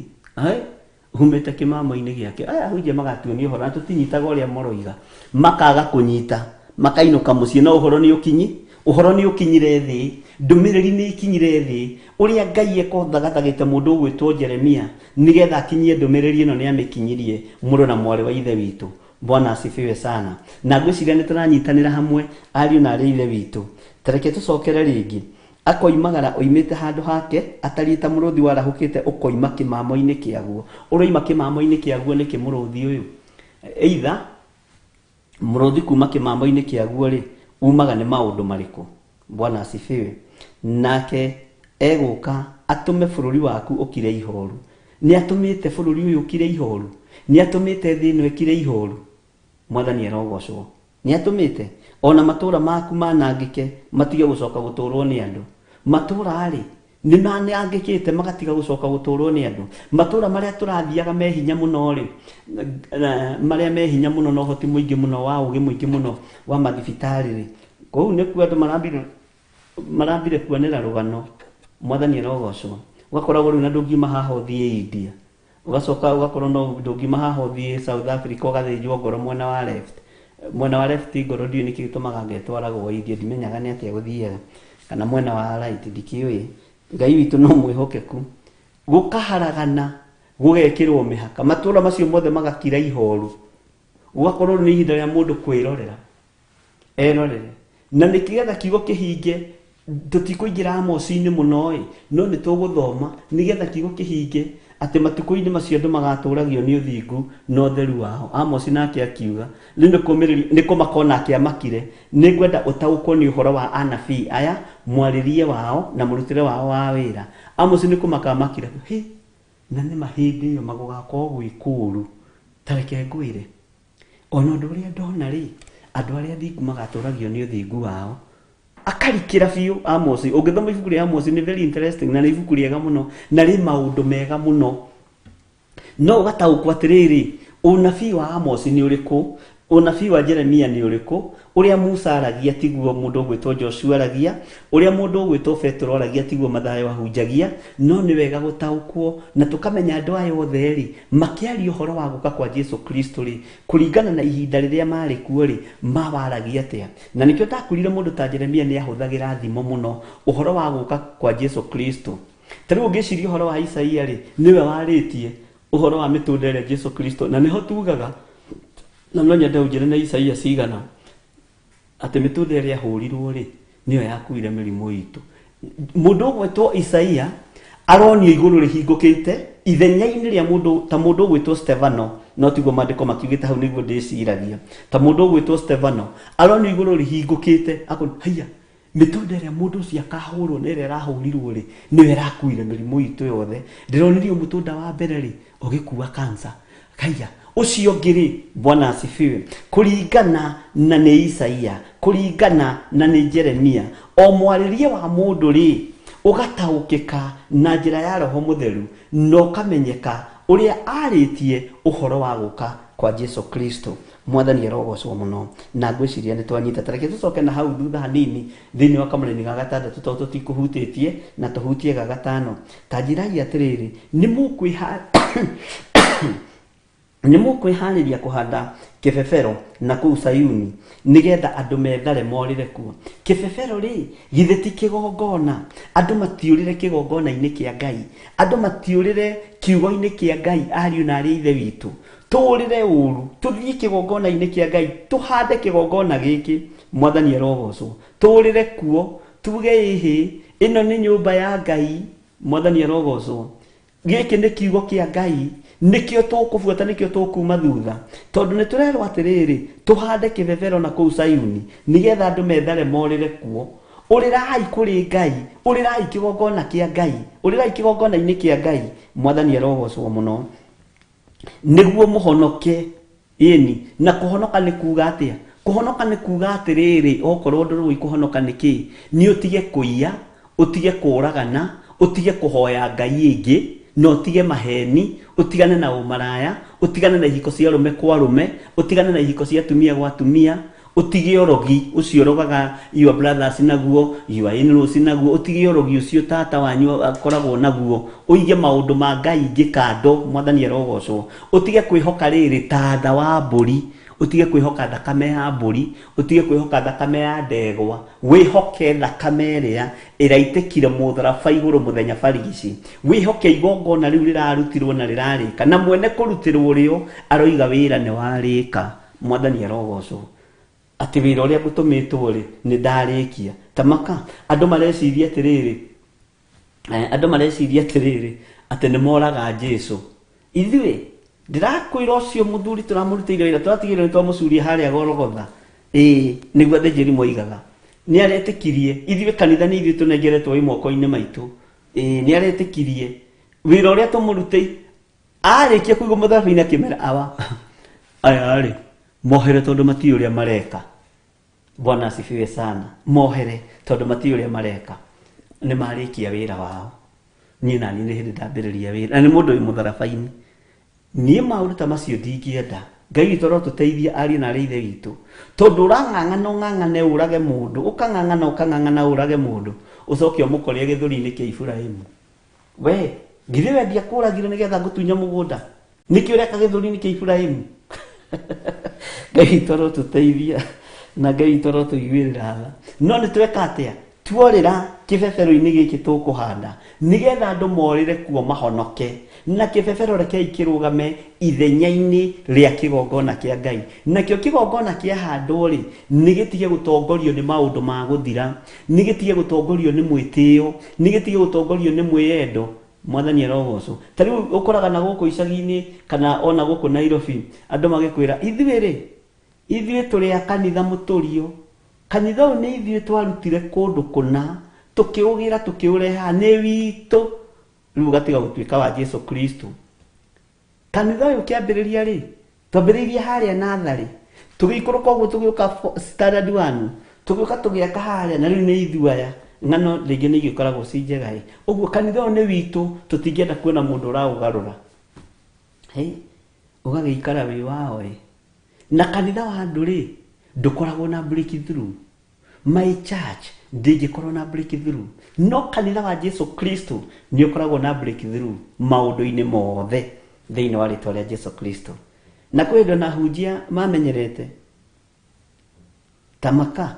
umĩte kĩmamo-inĩ gĩake. Aya ahunjia magatuonia ũhoro na tũtinyitaga ũrĩa moroiga, makaga kũnyita, makainũka mũciĩ, no ũhoro nĩ ũkinyi, ũhoro nĩ ũkinyire thĩ, ndũmĩrĩri nĩ ikinyire thĩ. Ũrĩa Ngai ekũthagathagĩte mũndũ ũgwĩtwo Jeremia nĩgetha akinyie ndũmĩrĩri ĩno nĩ amĩkinyirie mũrũ na mwarĩ wa Ithe witũ. Bwana asifiwe sana. Na ngwĩciria nĩ tũranyitanĩra hamwe ariũ na arĩ a Ithe witũ. Tareke tũcokere rĩngĩ. Akoimagara oimĩte handũ hake atariĩ ta mũrũthi warahũkĩte ũkoima kĩmamo-inĩ kĩaguo. Ũroima kĩmamo-inĩ kĩaguo nĩkĩ mũrũthi ũyũ? Either mũrũthi kuma kĩmamo-inĩ kĩaguo rĩ, umaga nĩ maũndũ marĩkũ? Bwana asifiwe. Nake egũka atũme bũrũri waku ũkire ihoru. Nĩ atũmĩte bũrũri ũyũ ũkire ihoru, nĩ atũmĩte thĩ ĩno ĩkire ihoru. Mwathani arogocwo. Nĩ atũmĩte ona matũra maku manangĩke, matige gũcoka gũtũrwo nĩ andũ. Matũra rĩ nĩ manangĩkĩte magatiga gũcoka gũtũrwo nĩ andũ. Matũra marĩa tũrathiaga me hinya mũno rĩ, marĩa me hinya mũno na ũhoti mũingĩ mũno wa ũgĩ mũingĩ mũno wa mathibitarĩ rĩ, kũu nĩkuo andũ marambire kuonera rũgano. Mwathani arogocwo. Ũgakoragwo rĩu na ndũngiuma haha ũthiĩ India, ũgacoka ũgakorwo no ndũngiuma haha ũthiĩ South Africa ũgathĩnjwo ngoro mwena wa left, mwena wa left ngoro ndiũĩ nĩkĩ gĩtũmaga ngetwaragwo India, ndimenyaga nĩ atĩa gũthiaga, kana mwena wa right ndikĩũĩ. Ngai witũ no mwĩhokeku. Gũkaharagana, gũgekĩrwo mĩhaka, matũra macio mothe magakira ihoru, gũgakorwo nĩ ihinda rĩa mũndũ kwĩrorera erorere. Na nĩkĩgetha kiugo kĩhinge, tũtikũingĩra Amosi-inĩ mũno ĩ, no nĩ tũgũthoma nĩgetha kiugo kĩhinge atĩ matukũ-inĩ macio andũ magatũragio nĩ ũthingu na ũtheru wao. Amosi nake akiuga rĩu nĩ kũmĩrĩria, nĩ kũmaka onake amakire. Nĩ ngwenda ũtaũkwo nĩ ũhoro wa anabii aya, mwarĩrie wao na mũrutĩre wao wa wĩra. Amosi nĩ kũmaka amakire, hĩ, na nĩ ma hĩndĩ ĩyo magũgakorwo gwĩ kũũru. Ta reke ngwĩre, ona ũndũ ũrĩa ndona rĩ, andũ arĩa athingu magatũragio nĩ ũthingu wao. Akarikĩra biũ Amosi. Ũngĩthoma ibuku rĩa Amosi nĩ very interesting, na nĩ ibuku rĩega mũno na rĩ maũndũ mega mũno. No ũgataũkwo atĩrĩrĩ, ũnabii wa Amosi nĩ ũrĩkũ, ũnabii wa Jeremia nĩ ũrĩkũ, ũrĩa Musa aragia tiguo mũndũ ũgwĩtwo Joshua aragia, ũrĩa mũndũ ũgwĩtwo Petero aragia tiguo Mathayo ahunjagia. No nĩ wega gũtaũkwo na tũkamenya andũ aya othe rĩ, makĩaria ũhoro wa gũka kwa Jesu Kristo rĩ, kũringana na ihinda rĩrĩa marĩ kuo rĩ, mawaragia atĩa. Na nĩkĩo ndakwĩrire mũndũ ta Jeremia nĩ ahũthagĩra thimo mũno ũhoro wa gũka kwa Jesu Kristo. Ta rĩu ũngĩciria ũhoro wa Isaia rĩ, nĩwe warĩtie ũhoro wa mĩtũnda ĩrĩa Jesu Kristo, na nĩho tugaga, na no nyende ũnjĩre nĩ Isaia cigana, atĩ mĩtũnda ĩrĩa ahũrirwo rĩ, nĩyo yakuire mĩrimũ itũ. Mũndũ ũgwĩtwo Isaia aronio igũrũ rĩhingũkĩte ithenya-inĩ rĩa mũndũ ta mũndũ ũgwĩtwo Stefano, no tiguo maandĩko makiugĩte hau nĩguo ndĩciragia. Ta mũndũ ũgwĩtwo Stefano aronio igũrũ rĩhingũkĩte, akona haiya, mĩtũnda ĩrĩa mũndũ ũcio akahũrwo na ĩrĩa ĩrahũrirwo rĩ, nĩyo ĩrakuire mĩrimũ itũ yothe. Ndĩronirio mũtũnda wa mbere rĩ, ũgĩkua cancer. Haiya, ũcio ũngĩ rĩ, Bwana asifiwe, kũringana na nĩ Isaia, kũringana na nĩ Jeremia, o mwarĩrie wa mũndũ rĩ, ũgataũkĩka na njĩra ya Roho Mũtheru na ũkamenyeka ũrĩa arĩtie ũhoro wa gũka kwa Jesu Kristo. Mwathani arogocwo mũno. Na ngwĩciria nĩ twanyita. Ta reke tũcoke na hau thutha hanini thĩinĩ wa kamũraini ga gatandatũ, tondũ tũtikũhutĩtie, na tũhutie ga gatano. Ta njĩrai atĩrĩrĩ, nĩ mũkwĩha Nĩ mũkwĩharĩria kũhanda kĩbebero na kũu Sayuni nĩgetha andũ methare morĩre kuo. Kĩbebero rĩ, githĩ ti kĩgongona? Andũ matiũrĩre kĩgongona-inĩ kĩa Ngai, andũ matiũrĩre kiugo-inĩ kĩa Ngai. Ariũ na arĩ ithe witũ, tũũrĩre ũru, tũthiĩ kĩgongona-inĩ kĩa Ngai, tũhande kĩgongona gĩkĩ. Mwathani arogocwo. Tũũrĩre kuo, tuge ĩhĩ, ĩno nĩ nyũmba ya Ngai. Mwathani arogocwo. Gĩkĩ nĩ kiugo kĩa Ngai, nĩkĩo tũkũbuata, nĩkĩo tũkuma thutha, tondũ nĩ tũrerwo atĩrĩrĩ, tũhande kĩbebero na kũu Sayuni nĩgetha andũ methare morĩre kuo. Ũrĩrai kũrĩ Ngai, ũrĩrai kĩgongona kĩa Ngai, ũrĩrai kĩgongona-inĩ kĩa Ngai. Mwathani arogocwo mũno. Nĩguo mũhonoke. Ĩni, na kũhonoka nĩ kuga atĩa? Kũhonoka nĩ kuga atĩrĩrĩ, okorwo ndũrũĩ kũhonoka nĩ kĩĩ, nĩ ũtige kũiya, ũtige kũũragana, ũtige kũhoya ngai ĩngĩ, na ũtige maheni, ũtigane na ũmaraya, ũtigane na ihiko cia arũme kwa arũme, ũtigane na ihiko cia atumia gwa atumia, ũtige ũrogi ũcio ũrogaga your brothers naguo, your in-laws naguo, ũtige ũrogi ũcio tata wanyu akoragwo naguo, ũige maũndũ ma Ngai ingĩ kando. Mwathani arogocwo. Ũtige kwĩhoka rĩrĩ tatha wa mbũri, ũtige kwĩhoka thakame ya mbũri, ũtige kwĩhoka thakame ya ndegwa, wĩhoke thakame ĩrĩa ĩraitĩkire mũtharaba igũrũ mũthenya barigici. Wĩhoke igongona rĩu rĩrarutirwo na rĩrarĩka, na mwene kũrutĩrwo rĩo aroiga wĩra nĩ warĩka. Mwathani arogocwo. Atĩ wĩra ũrĩa ngũtũmĩtwo rĩ, nĩ ndarĩkia. Tamaka andũ mareciria atĩrĩrĩ, andũ mareciria atĩrĩrĩ, atĩ nĩ moraga Jesu. Ithuĩ ndĩrakwĩra ũcio mũthuri tũramũrutĩire wĩra, tũratigĩrĩra nĩ twamũcuria harĩa Golgotha. Ĩĩ, nĩguo athĩnjĩri moigaga. Nĩ aretĩkirie ithuĩ kanitha nĩ ithuĩ tũnengeretwo ĩ moko-inĩ maitũ. Ĩĩ, nĩ aretĩkirie wĩra ũrĩa tũmũrutĩi. Arĩkia kũigwo mũtharaba-inĩ akĩmera, awa aya rĩ, mohere tondũ matiũĩ ũrĩa mareka. Bwana asifiwe sana. Mohere tondũ matiũĩ ũrĩa mareka. Nĩ marĩkia wĩra wao. Niĩ naniĩ nĩ hĩndĩ ndambĩrĩria wĩra, na nĩ mũndũ wĩ mũtharaba-inĩ. Niĩ maũndũ ta macio ndingĩenda. Ngai witũ arotũteithia ariũ na arĩ ithe witũ, tondũ ũrang'ang'ana ũng'ang'ane ũrage mũndũ, ũkang'ang'ana ũkang'ang'ana ũrage mũndũ, ũcoke ũmũkorie gĩthũri-inĩ kĩa Iburahĩmu. We githĩ we ndiakũragire nĩgetha ngũtunya mũgũnda? Nĩkĩ ũreka gĩthũri-inĩ kĩa Iburahĩmu? Ngai witũ arotũteithia na Ngai witũ arotũiguĩrĩra tha. No nĩ tweka atĩa? Tuorĩra kĩbebero-inĩ gĩkĩ tũkũhanda nĩgetha andũ morĩre kuo mahonoke. Na kĩbebero rekei kĩrũgame ithenya-inĩ rĩa kĩgongona kĩa Ngai. Nakĩo kĩgongona kĩahandwo rĩ, nĩ gĩtige gũtongorio nĩ maũndũ ma gũthira, nĩ gĩtige gũtongorio nĩ mwĩtĩo, nĩ gĩtige gũtongorio nĩ mwĩyendo. Mwathani arogocwo. Ta rĩu ũkoraga na gũkũ icagi-inĩ kana ona gũkũ Nairobi, andũ magĩkwĩra ithuĩ rĩ, ithuĩ tũrĩ a kanitha mũtũrio. Kanitha ũyũ nĩ ithuĩ twarutire kũndũ kũna, tũkĩũgĩra tũkĩũreha, nĩ witũ. Rĩu ũgatiga gũtuĩka wa Jesu Kristo. Kanitha ũyũ ũkĩambĩrĩria rĩ, twambĩrĩirie harĩa natharĩ, tũgĩikũrũka ũguo tũgĩũka standard 1, tũgĩũka tũgĩaka harĩa, na rĩu nĩ ithuĩ aya. Ng'ano rĩngĩ nĩ igĩkoragwo ci njega ĩ. Ũguo kanitha ũyũ nĩ witũ, tũtingĩenda kuona mũndũ ũraũgarũra. Hĩ, ũgagĩikara wĩ wao ĩ. Na kanitha wa andũ rĩ, ndũkoragwo na breakthrough. My church ndĩngĩkorwo na breakthrough. No kanitha wa Jesu Kristo nĩ ũkoragwo na breakthrough maũndũ-inĩ mothe thĩinĩ wa rĩtwa rĩa Jesu Kristo. Na kwĩ hĩndĩ ona ahunjia mamenyerete tamaka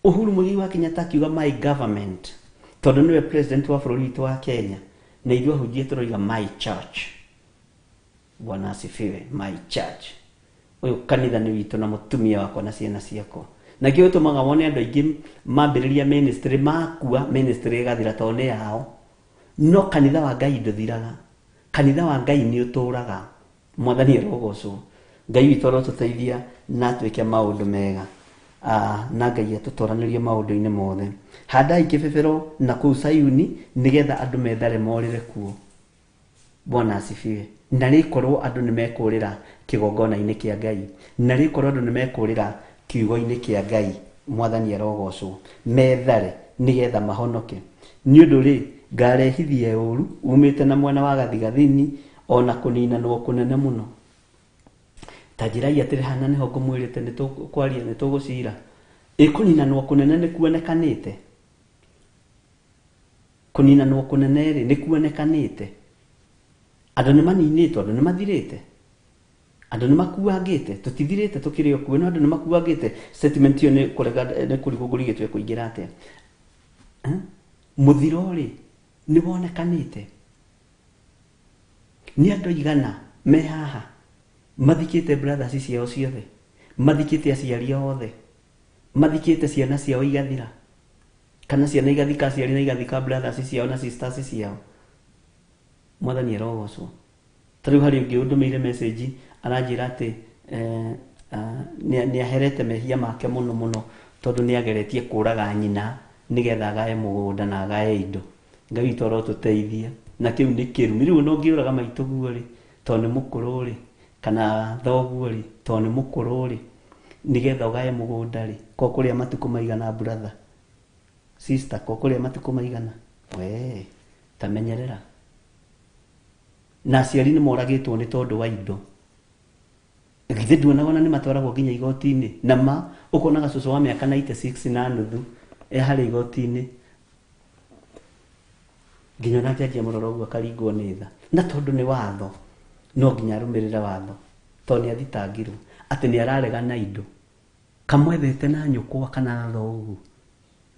Uhuru Muigai wa Kenyatta akiuga my government, tondũ nĩwe president wa bũrũri witũ wa Kenya, na ithuĩ ahunjia tũroiga my church. Bwana asifiwe. My church, ũyũ kanitha nĩ witũ na mũtumia wakwa na ciana ciakwa. Na kĩo gĩtũmaga wone andũ aingĩ mambĩrĩria ministry makua, ministry ĩgathira tondũ nĩ yao. No kanitha wa Ngai ndũthiraga, kanitha wa Ngai nĩ ũtũraga. Mwathani arogocwo. Ngai witũ arotũteithia na atwĩke maũndũ mega, na Ngai atũtoranĩrie maũndũ-inĩ mothe. Handai kĩbebero na kũu Sayuni nĩgetha andũ methare morĩre kuo. Bwana asifiwe. Na rĩkorwo andũ nĩ mekũrĩra kĩgongona-inĩ kĩa Ngai, na rĩkorwo andũ nĩ mekũrĩra kiugo-inĩ kĩa Ngai. Mwathani arogocwo. Methare nĩgetha mahonoke. Nĩ ũndũ rĩ, ngarehithie ũru umĩte na mwena wa gathigathini, ona kũninanwo kũnene mũno. Ta njĩrai atĩrĩ, hana nĩho ngũmwĩrĩte nĩ tũkwaria, nĩ tũgũcira. Ĩ kũninanwo kũnene nĩ kuonekanĩte? Kũninanwo kũnene rĩ, nĩ kuonekanĩte? Andũ nĩ maninĩtwo, andũ nĩ mathirĩte. Andũ nĩ makuangĩte, tũtithirĩte tũkĩrĩ o kuo, no andũ nĩ makuangĩte. Statement ĩyo nĩ kũrega, nĩ kũrigwo ngũrigĩtwo ĩkũingĩra atĩa. Mũthiro rĩ nĩ wonekanĩte nĩ andũ aigana me haha mathikĩte brothers ciao ciothe, mathikĩte aciari ao othe, mathikĩte ciana ciao igathira, kana ciana igathika aciari na igathika brothers ciao na sisters ciao. Mwathani arogocwo. Ta rĩu harĩ ũngĩ ũndũmĩire message aranjĩra atĩ nĩ aherete mehia make mũno mũno, tondũ nĩ ageretie kũraga nyina nĩgetha agae mũgũnda na agae indo. Ngai witũ arotũteithia. Na kĩu nĩ kĩrumi. Rĩu ona ũngĩũraga maitũguo rĩ, tondũ nĩ mũkũrũ rĩ, kana thoguo rĩ, tondũ nĩ mũkũrũ rĩ, nĩgetha ũgae mũgũnda rĩ, ko kũrĩa matukũ maigana brother, sister, ko kũrĩa matukũ maigana, we ta menyerera. Na aciari nĩ moragĩtwo nĩ tondũ wa indo. Githĩ nduonaga ona nĩ matwaragwo nginya igoti-inĩ? Na ma ũkonaga cũcũ wa mĩaka 96 na nuthu e harĩa igoti-inĩ, nginya ona njanji amũrora ũguo akaringwo nĩ tha. Na tondũ nĩ watho, no nginya arũmĩrĩre watho, tondũ nĩ athitangirwo atĩ nĩ ararega na indo. Kamwethete na nyũkwa kana na thoguo,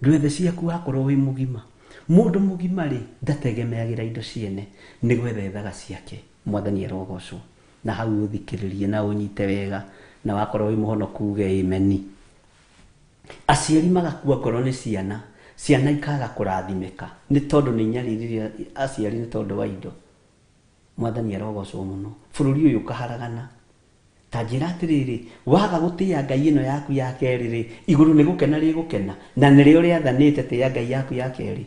ndwethe ciaku wakorwo wĩ mũgima. Mũndũ mũgima rĩ ndategemeagĩra indo ciene, nĩ gwetha ethaga ciake. Mwathani arogocwo. Na hau ũthikĩrĩrie na ũnyite wega, na wakorwo wĩ mũhonoku uge ameni. Aciari magakua ngoro nĩ ciana, ciana ikaga kũrathimĩka nĩ tondũ nĩ inyaririre aciari nĩ tondũ wa indo. Mwathani arogocwo mũno. Bũrũri ũyũ ũkaharagana. Ta njĩra atĩrĩrĩ, waga gũtĩĩa Ngai ĩno yaku ya kerĩ rĩ, igũrũ nĩ gũkena rĩgũkena, na nĩrĩo rĩathanĩte tĩĩa Ngai yaku ya kerĩ.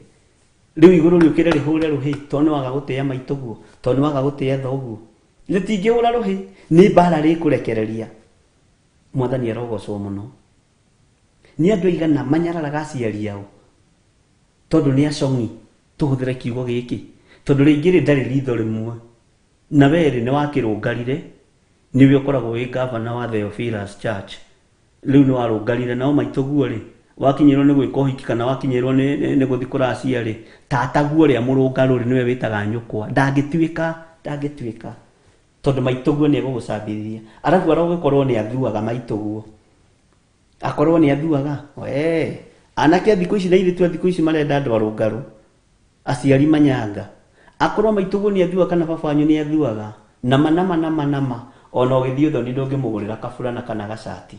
Rĩu igũrũ rĩũkĩre rĩhũre rũhĩ, tondũ nĩ waga gũtĩĩa maitũguo, tondũ nĩ waga gũtĩĩa thoguo. Rĩtingĩhũra rũhĩ, nĩ mbara rĩkũrekereria. Mwathani arogocwo mũno. Nĩ andũ aigana manyararaga aciari ao tondũ nĩ acong'i, tũhũthĩre kiugo gĩkĩ, tondũ rĩngĩ rĩ ndarĩ ritho rĩmwe, na we rĩ nĩ wakĩrũngarire, nĩwe ũkoragwo wĩ gavana wa Theophilus Church. Rĩu nĩ warũngarire, nao maitũguo rĩ, wakinyĩrwo nĩ gwĩka ũhiki kana wakinyĩrwo nĩ gũthiĩ kũracia rĩ, tataguo ũrĩa mũrũngarũ rĩ, nĩwe wĩtaga nyũkwa. Ndangĩtuĩka, ndangĩtuĩka, tondũ maitũguo nĩ egũgũcambithia. Arabu arogĩkorwo nĩ athuaga maitũguo, akorwo nĩ athuaga, we anake a thikũ ici na airĩtu a thikũ ici marenda andũ arũngarũ, aciari manyanga. Akorwo maitũguo nĩ athuaga kana baba wanyu nĩ athuaga, nama nama nama nama, ona ũgĩthiĩ ũthoni ndũngĩmũgũrĩra kaburana kana gacati.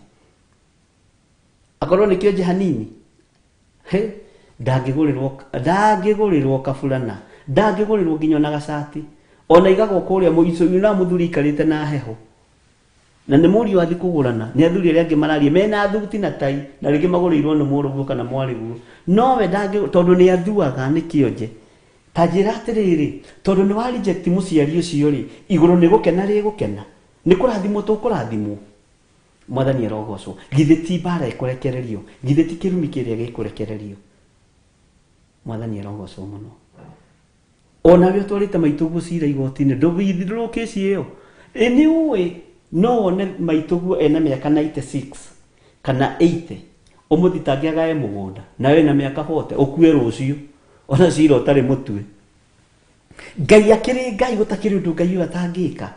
Akorwo nĩ kĩonje hanini, he ndangĩgũrĩrwo kaburana, ndangĩgũrĩrwo nginya ona gacati. Ona igagwo kũrĩa mũico, na mũthuri aikarĩte na heho. Na nĩ mũriũ athiĩ kũgũrana, nĩ athuri arĩa angĩ mararia mena thuti na tai, na rĩngĩ magũrĩirwo nĩ mũrũguo kana mwarĩguo. No we ndangĩ, tondũ nĩ athuaga nĩ kĩonje. Ta njĩra atĩrĩrĩ, tondũ nĩ wa reject mũciari ũcio rĩ, igũrũ nĩ gũkena rĩgũkena, nĩ kũrathimwo tũkũrathimwo. Mwathani arogocwo. Githĩ ti mbara ĩkũrekererio, githĩ ti kĩrumi kĩrĩa gĩkũrekererio. Mwathani arogocwo mũno. Ona we ũtwarĩte maitũguo cira igoti-inĩ, ndũgĩthirũrwo kesi ĩyo. Ĩ nĩ ũĩ, no wone maitũguo ena mĩaka 96 kana 80, ũmũthitange agae mũgũnda, nawe wĩna mĩaka 40, ũkue rũciũ, ona cira ũtarĩ mũtue. Ngai akĩrĩ Ngai, gũtakĩrĩ ũndũ Ngai ũyũ atangĩka.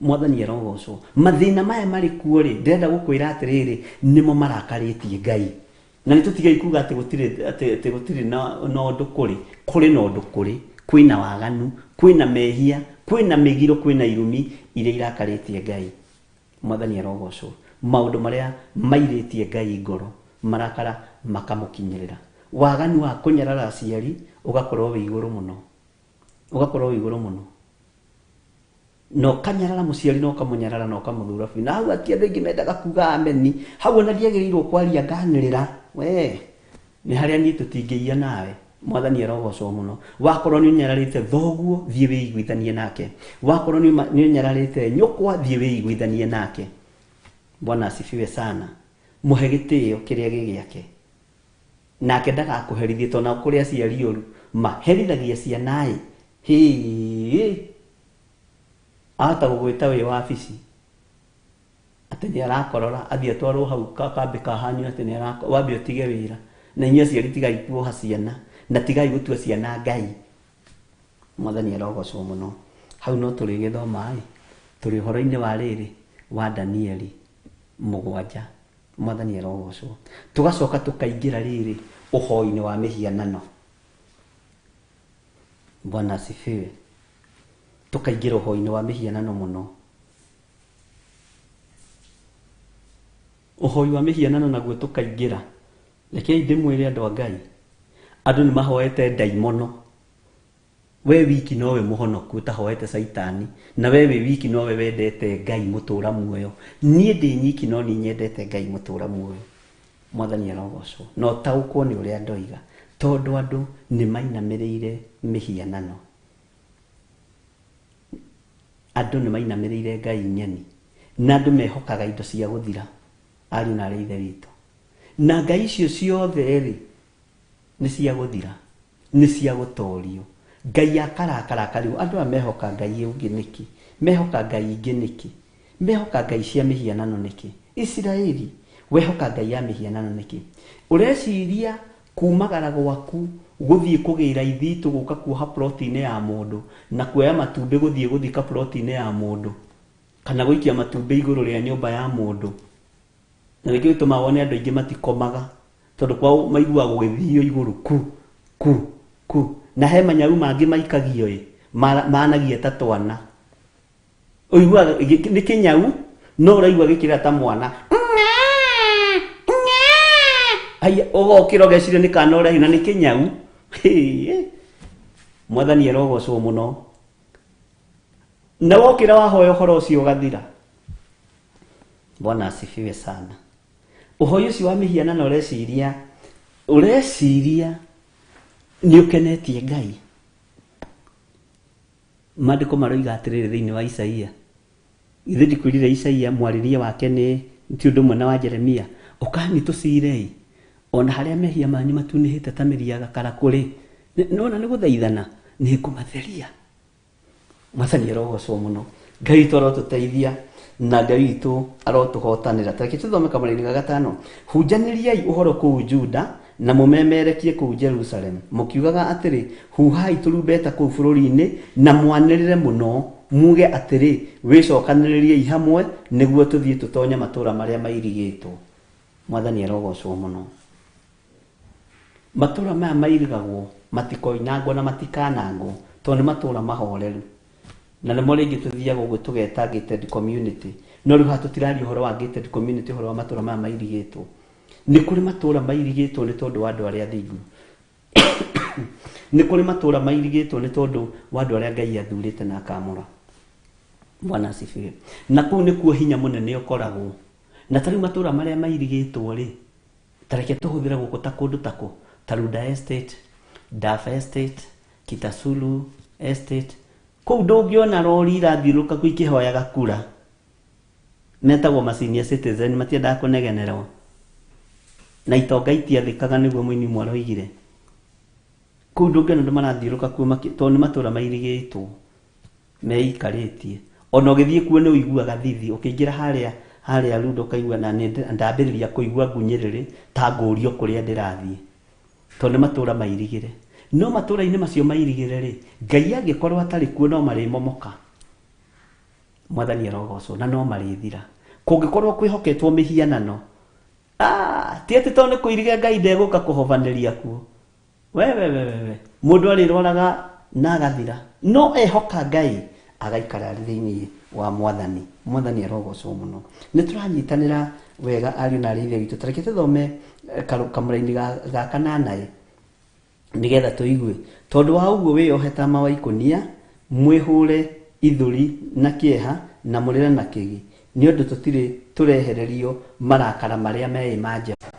Mwathani arogocwo. Mathĩna maya marĩ kuo rĩ, ndĩrenda gũkwĩra atĩrĩrĩ, nĩmo marakarĩtie Ngai. Na nĩ tũtigei kuga atĩ gũtirĩ, atĩ gũtirĩ na ũndũ kũrĩ. Kũrĩ na ũndũ kũrĩ, kwĩna waganu, kwĩna mehia, kwĩna mĩgiro, kwĩna irumi iria irakarĩtie Ngai. Mwathani arogocwo. Maũndũ marĩa mairĩtie Ngai ngoro, marakara makamũkinyĩrĩra. Waganu wa kũnyarara aciari ũgakorwo wĩ igũrũ mũno. Ũgakorwo wĩ igũrũ mũno. Na ũkanyarara mũciari na ũkamũnyarara na ũkamũthura biũ. Na hau ati andũ aingĩ mendaga kuga ameni. Hau ona ndiagĩrĩirwo kwaria nganĩrĩra. We, nĩ harĩa niĩ tũtingĩiya nawe. Mwathani arogocwo mũno. Wakorwo nĩ ũnyararĩte thoguo, thiĩ wĩiguithanie nake. Wakorwo nĩ ũnyararĩte nyũkwa, thiĩ wĩiguithanie nake. Bwana asifiwe sana. Mũhe gĩtĩo kĩrĩa gĩ gĩake. Nake ndagakũherithie, tondũ na kũrĩ aciari ũru maherithagia ciana ĩ. Hĩ, ahota gũgwĩta wĩ wabici atĩ nĩ arakorora, athiĩ atwarwo hau kambĩ ka hanyu atĩ nĩ arakorora, wambe ũtige wĩra. Na inyuĩ aciari tigai kuoha ciana, na tigai gũtua ciana Ngai. Mwathani arogocwo mũno. Hau no tũrĩgĩthoma ĩ. Tũrĩ ũhoro-inĩ wa rĩrĩ wa Danieli 7. Mwathani arogocwo. Tũgacoka tũkaingĩra rĩrĩ ũhoi-inĩ wa mĩhianano. Bwana asifiwe. Tũkaingĩra ũhoi-inĩ wa mĩhianano mũno. Ũhoi wa mĩhianano naguo tũkaingĩra. Rekei ndĩmwĩre andũ a Ngai, andũ nĩ mahoete ndaimono. We wiki nowe mũhonoku ũtahoete caitani, na we wĩ wiki nowe wendete Ngai mũtũra muoyo. Niĩ ndĩ nyiki no niĩ nyendete Ngai mũtũra muoyo. Mwathani arogocwo. Na ũtaũkwo nĩ ũrĩa ndoiga, tondũ andũ nĩ mainamĩrĩire mĩhianano. Andũ nĩ mainamĩrĩire ngai ng'eni, na andũ mehokaga indo cia gũthira, ariũ na aarĩ a Ithe witũ. Na ngai icio ciothe-rĩ, nĩ cia gũthira, nĩ cia gũtorio. Ngai akarakara akarigwo, andũ aya mehoka ngai ũngĩ nĩkĩ? Mehoka ngai ingĩ nĩkĩ? Mehoka ngai cia mĩhianano nĩkĩ? Isiraeli, wehoka ngai ya mĩhianano nĩkĩ? Ũreciria Kumagara gwaku gũthiĩ kũgĩra ithitũ gũka kuoha plot-inĩ ya mũndũ na kuoya matumbĩ gũthiĩ gũthika plot-inĩ ya mũndũ kana gũikia matumbĩ igũrũ rĩa nyũmba ya mũndũ. Na nĩkĩo gĩtũmaga wone andũ aingĩ matikomaga tondũ kwao maiguaga gũgĩthio igũrũ ku ku ku. Na he manyau mangĩ maikagio ĩ, managia ta twana. Ũiguaga nĩ kĩnyau no ũraigua gĩkĩrĩra ta mwana. Haiya, ũgokĩra ũgeciria nĩ kana ũrehi na nĩ kĩnyau. Hĩĩ. Mwathani arogocwo mũno. Na wokĩra wahoya ũhoro ũcio ũgathira. Bwana asifiwe sana. Ũhoi ũcio wa mĩhianano ũreciria ũreciria nĩ ũkenetie Ngai. Maandĩko maroiga atĩrĩrĩ thĩinĩ wa Isaia, githĩ ndikwĩrire Isaia mwarĩrie wake nĩ ti ũndũ ũmwe na wa Jeremia? Ũkani tũcirei, o na harĩa mehia manyu matunĩhĩte ta mĩri ya gakarakũ-rĩ, nĩwona nĩ gũthaithana, nĩngũmatheria. Mwathani arogocwo mũno. Ngai witũ arotũteithia na Ngai witũ arotũhotanĩra. Ta reke tũthome kamũraini ga gatano. Hunjanĩriai ũhoro kũu Juda na mũmemerekie kũu Jerusalemu, mũkiugaga atĩrĩ, 'Huhai tũrumbeta kũu bũrũri-inĩ, na mwanĩrĩre mũno, muuge atĩrĩ, Wĩcokanĩrĩriei hamwe, nĩguo tũthiĩ tũtonye matũũra marĩa mairigĩtwo. Mwathani arogocwo mũno. Matũũra maya mairigagwo matikoinangwo na matikanangwo, tondũ nĩ matũũra mahoreru. Na nĩmo rĩngĩ tũthiaga ũguo tũgeta gated community. No rĩu haha tũtiraria ũhoro wa gated community, ũhoro wa matũũra maya mairigĩtwo. Nĩ kũrĩ matũũra mairigĩtwo nĩ tondũ wa andũ arĩa athingu. Nĩ kũrĩ matũũra mairigĩtwo nĩ tondũ wa andũ arĩa Ngai athurĩte na akamũra. Bwana asifiwe. Na kũu nĩkuo hinya mũnene ũkoragwo. Na ta rĩu matũũra marĩa mairigĩtwo rĩ, ta reke tũhũthĩre gũkũ ta kũndũ ta kũ? Ta Runda Estate, Dafa Estate, Kitasulu Estate. Kũu ndũngĩona rori irathiũrũrũka kuo ikĩhoyaga kura. Metagwo ma senior citizen matiendaga kũnegenerwo. Na itonga itiathĩkaga nĩguo mũini ũmwe aroigire. Kũu ndũngĩona andũ marathiũrũrũka kuo tondũ nĩ matũra mairigĩtwo meikarĩtie. Ona ũgĩthiĩ kuo nĩ ũiguaga thithi ũkĩingĩra harĩa harĩa Runda ũkaigua na nĩ ndambĩrĩria kũigua ngunyĩrĩrĩ ta ngũrio kũrĩa ndĩrathiĩ. Tondũ nĩ matũra mairigĩre. No matũra-inĩ macio mairigĩre rĩ, Ngai angĩkorwo atarĩ kuo no marĩmomoka. Mwathani arogocwo, na no marĩthira. Kũngĩkorwo kwĩhoketwo mĩhianano, ah, ti atĩ tondũ nĩ kũirige Ngai ndegũka kũhobanĩria kuo. We, we, we, we, we. Mũndũ arĩrwaraga na agathira, no ehoka Ngai agaikara arĩ thĩinĩ wa Mwathani. Mwathani arogocwo mũno. Nĩ tũranyitanĩra wega ariũ na arĩ ithe witũ. Ta reke tũthome eh, kamũraini ga, ga kanana ĩ nĩgetha tũigue. Tondũ wa ũguo wĩyohe taama wa ikũnia, mwĩhũre ithũri na kĩeha, na mũrĩre na kĩgi, nĩ ũndũ tũtirĩ tũrehererio marakara marĩa meĩ ma Jehova.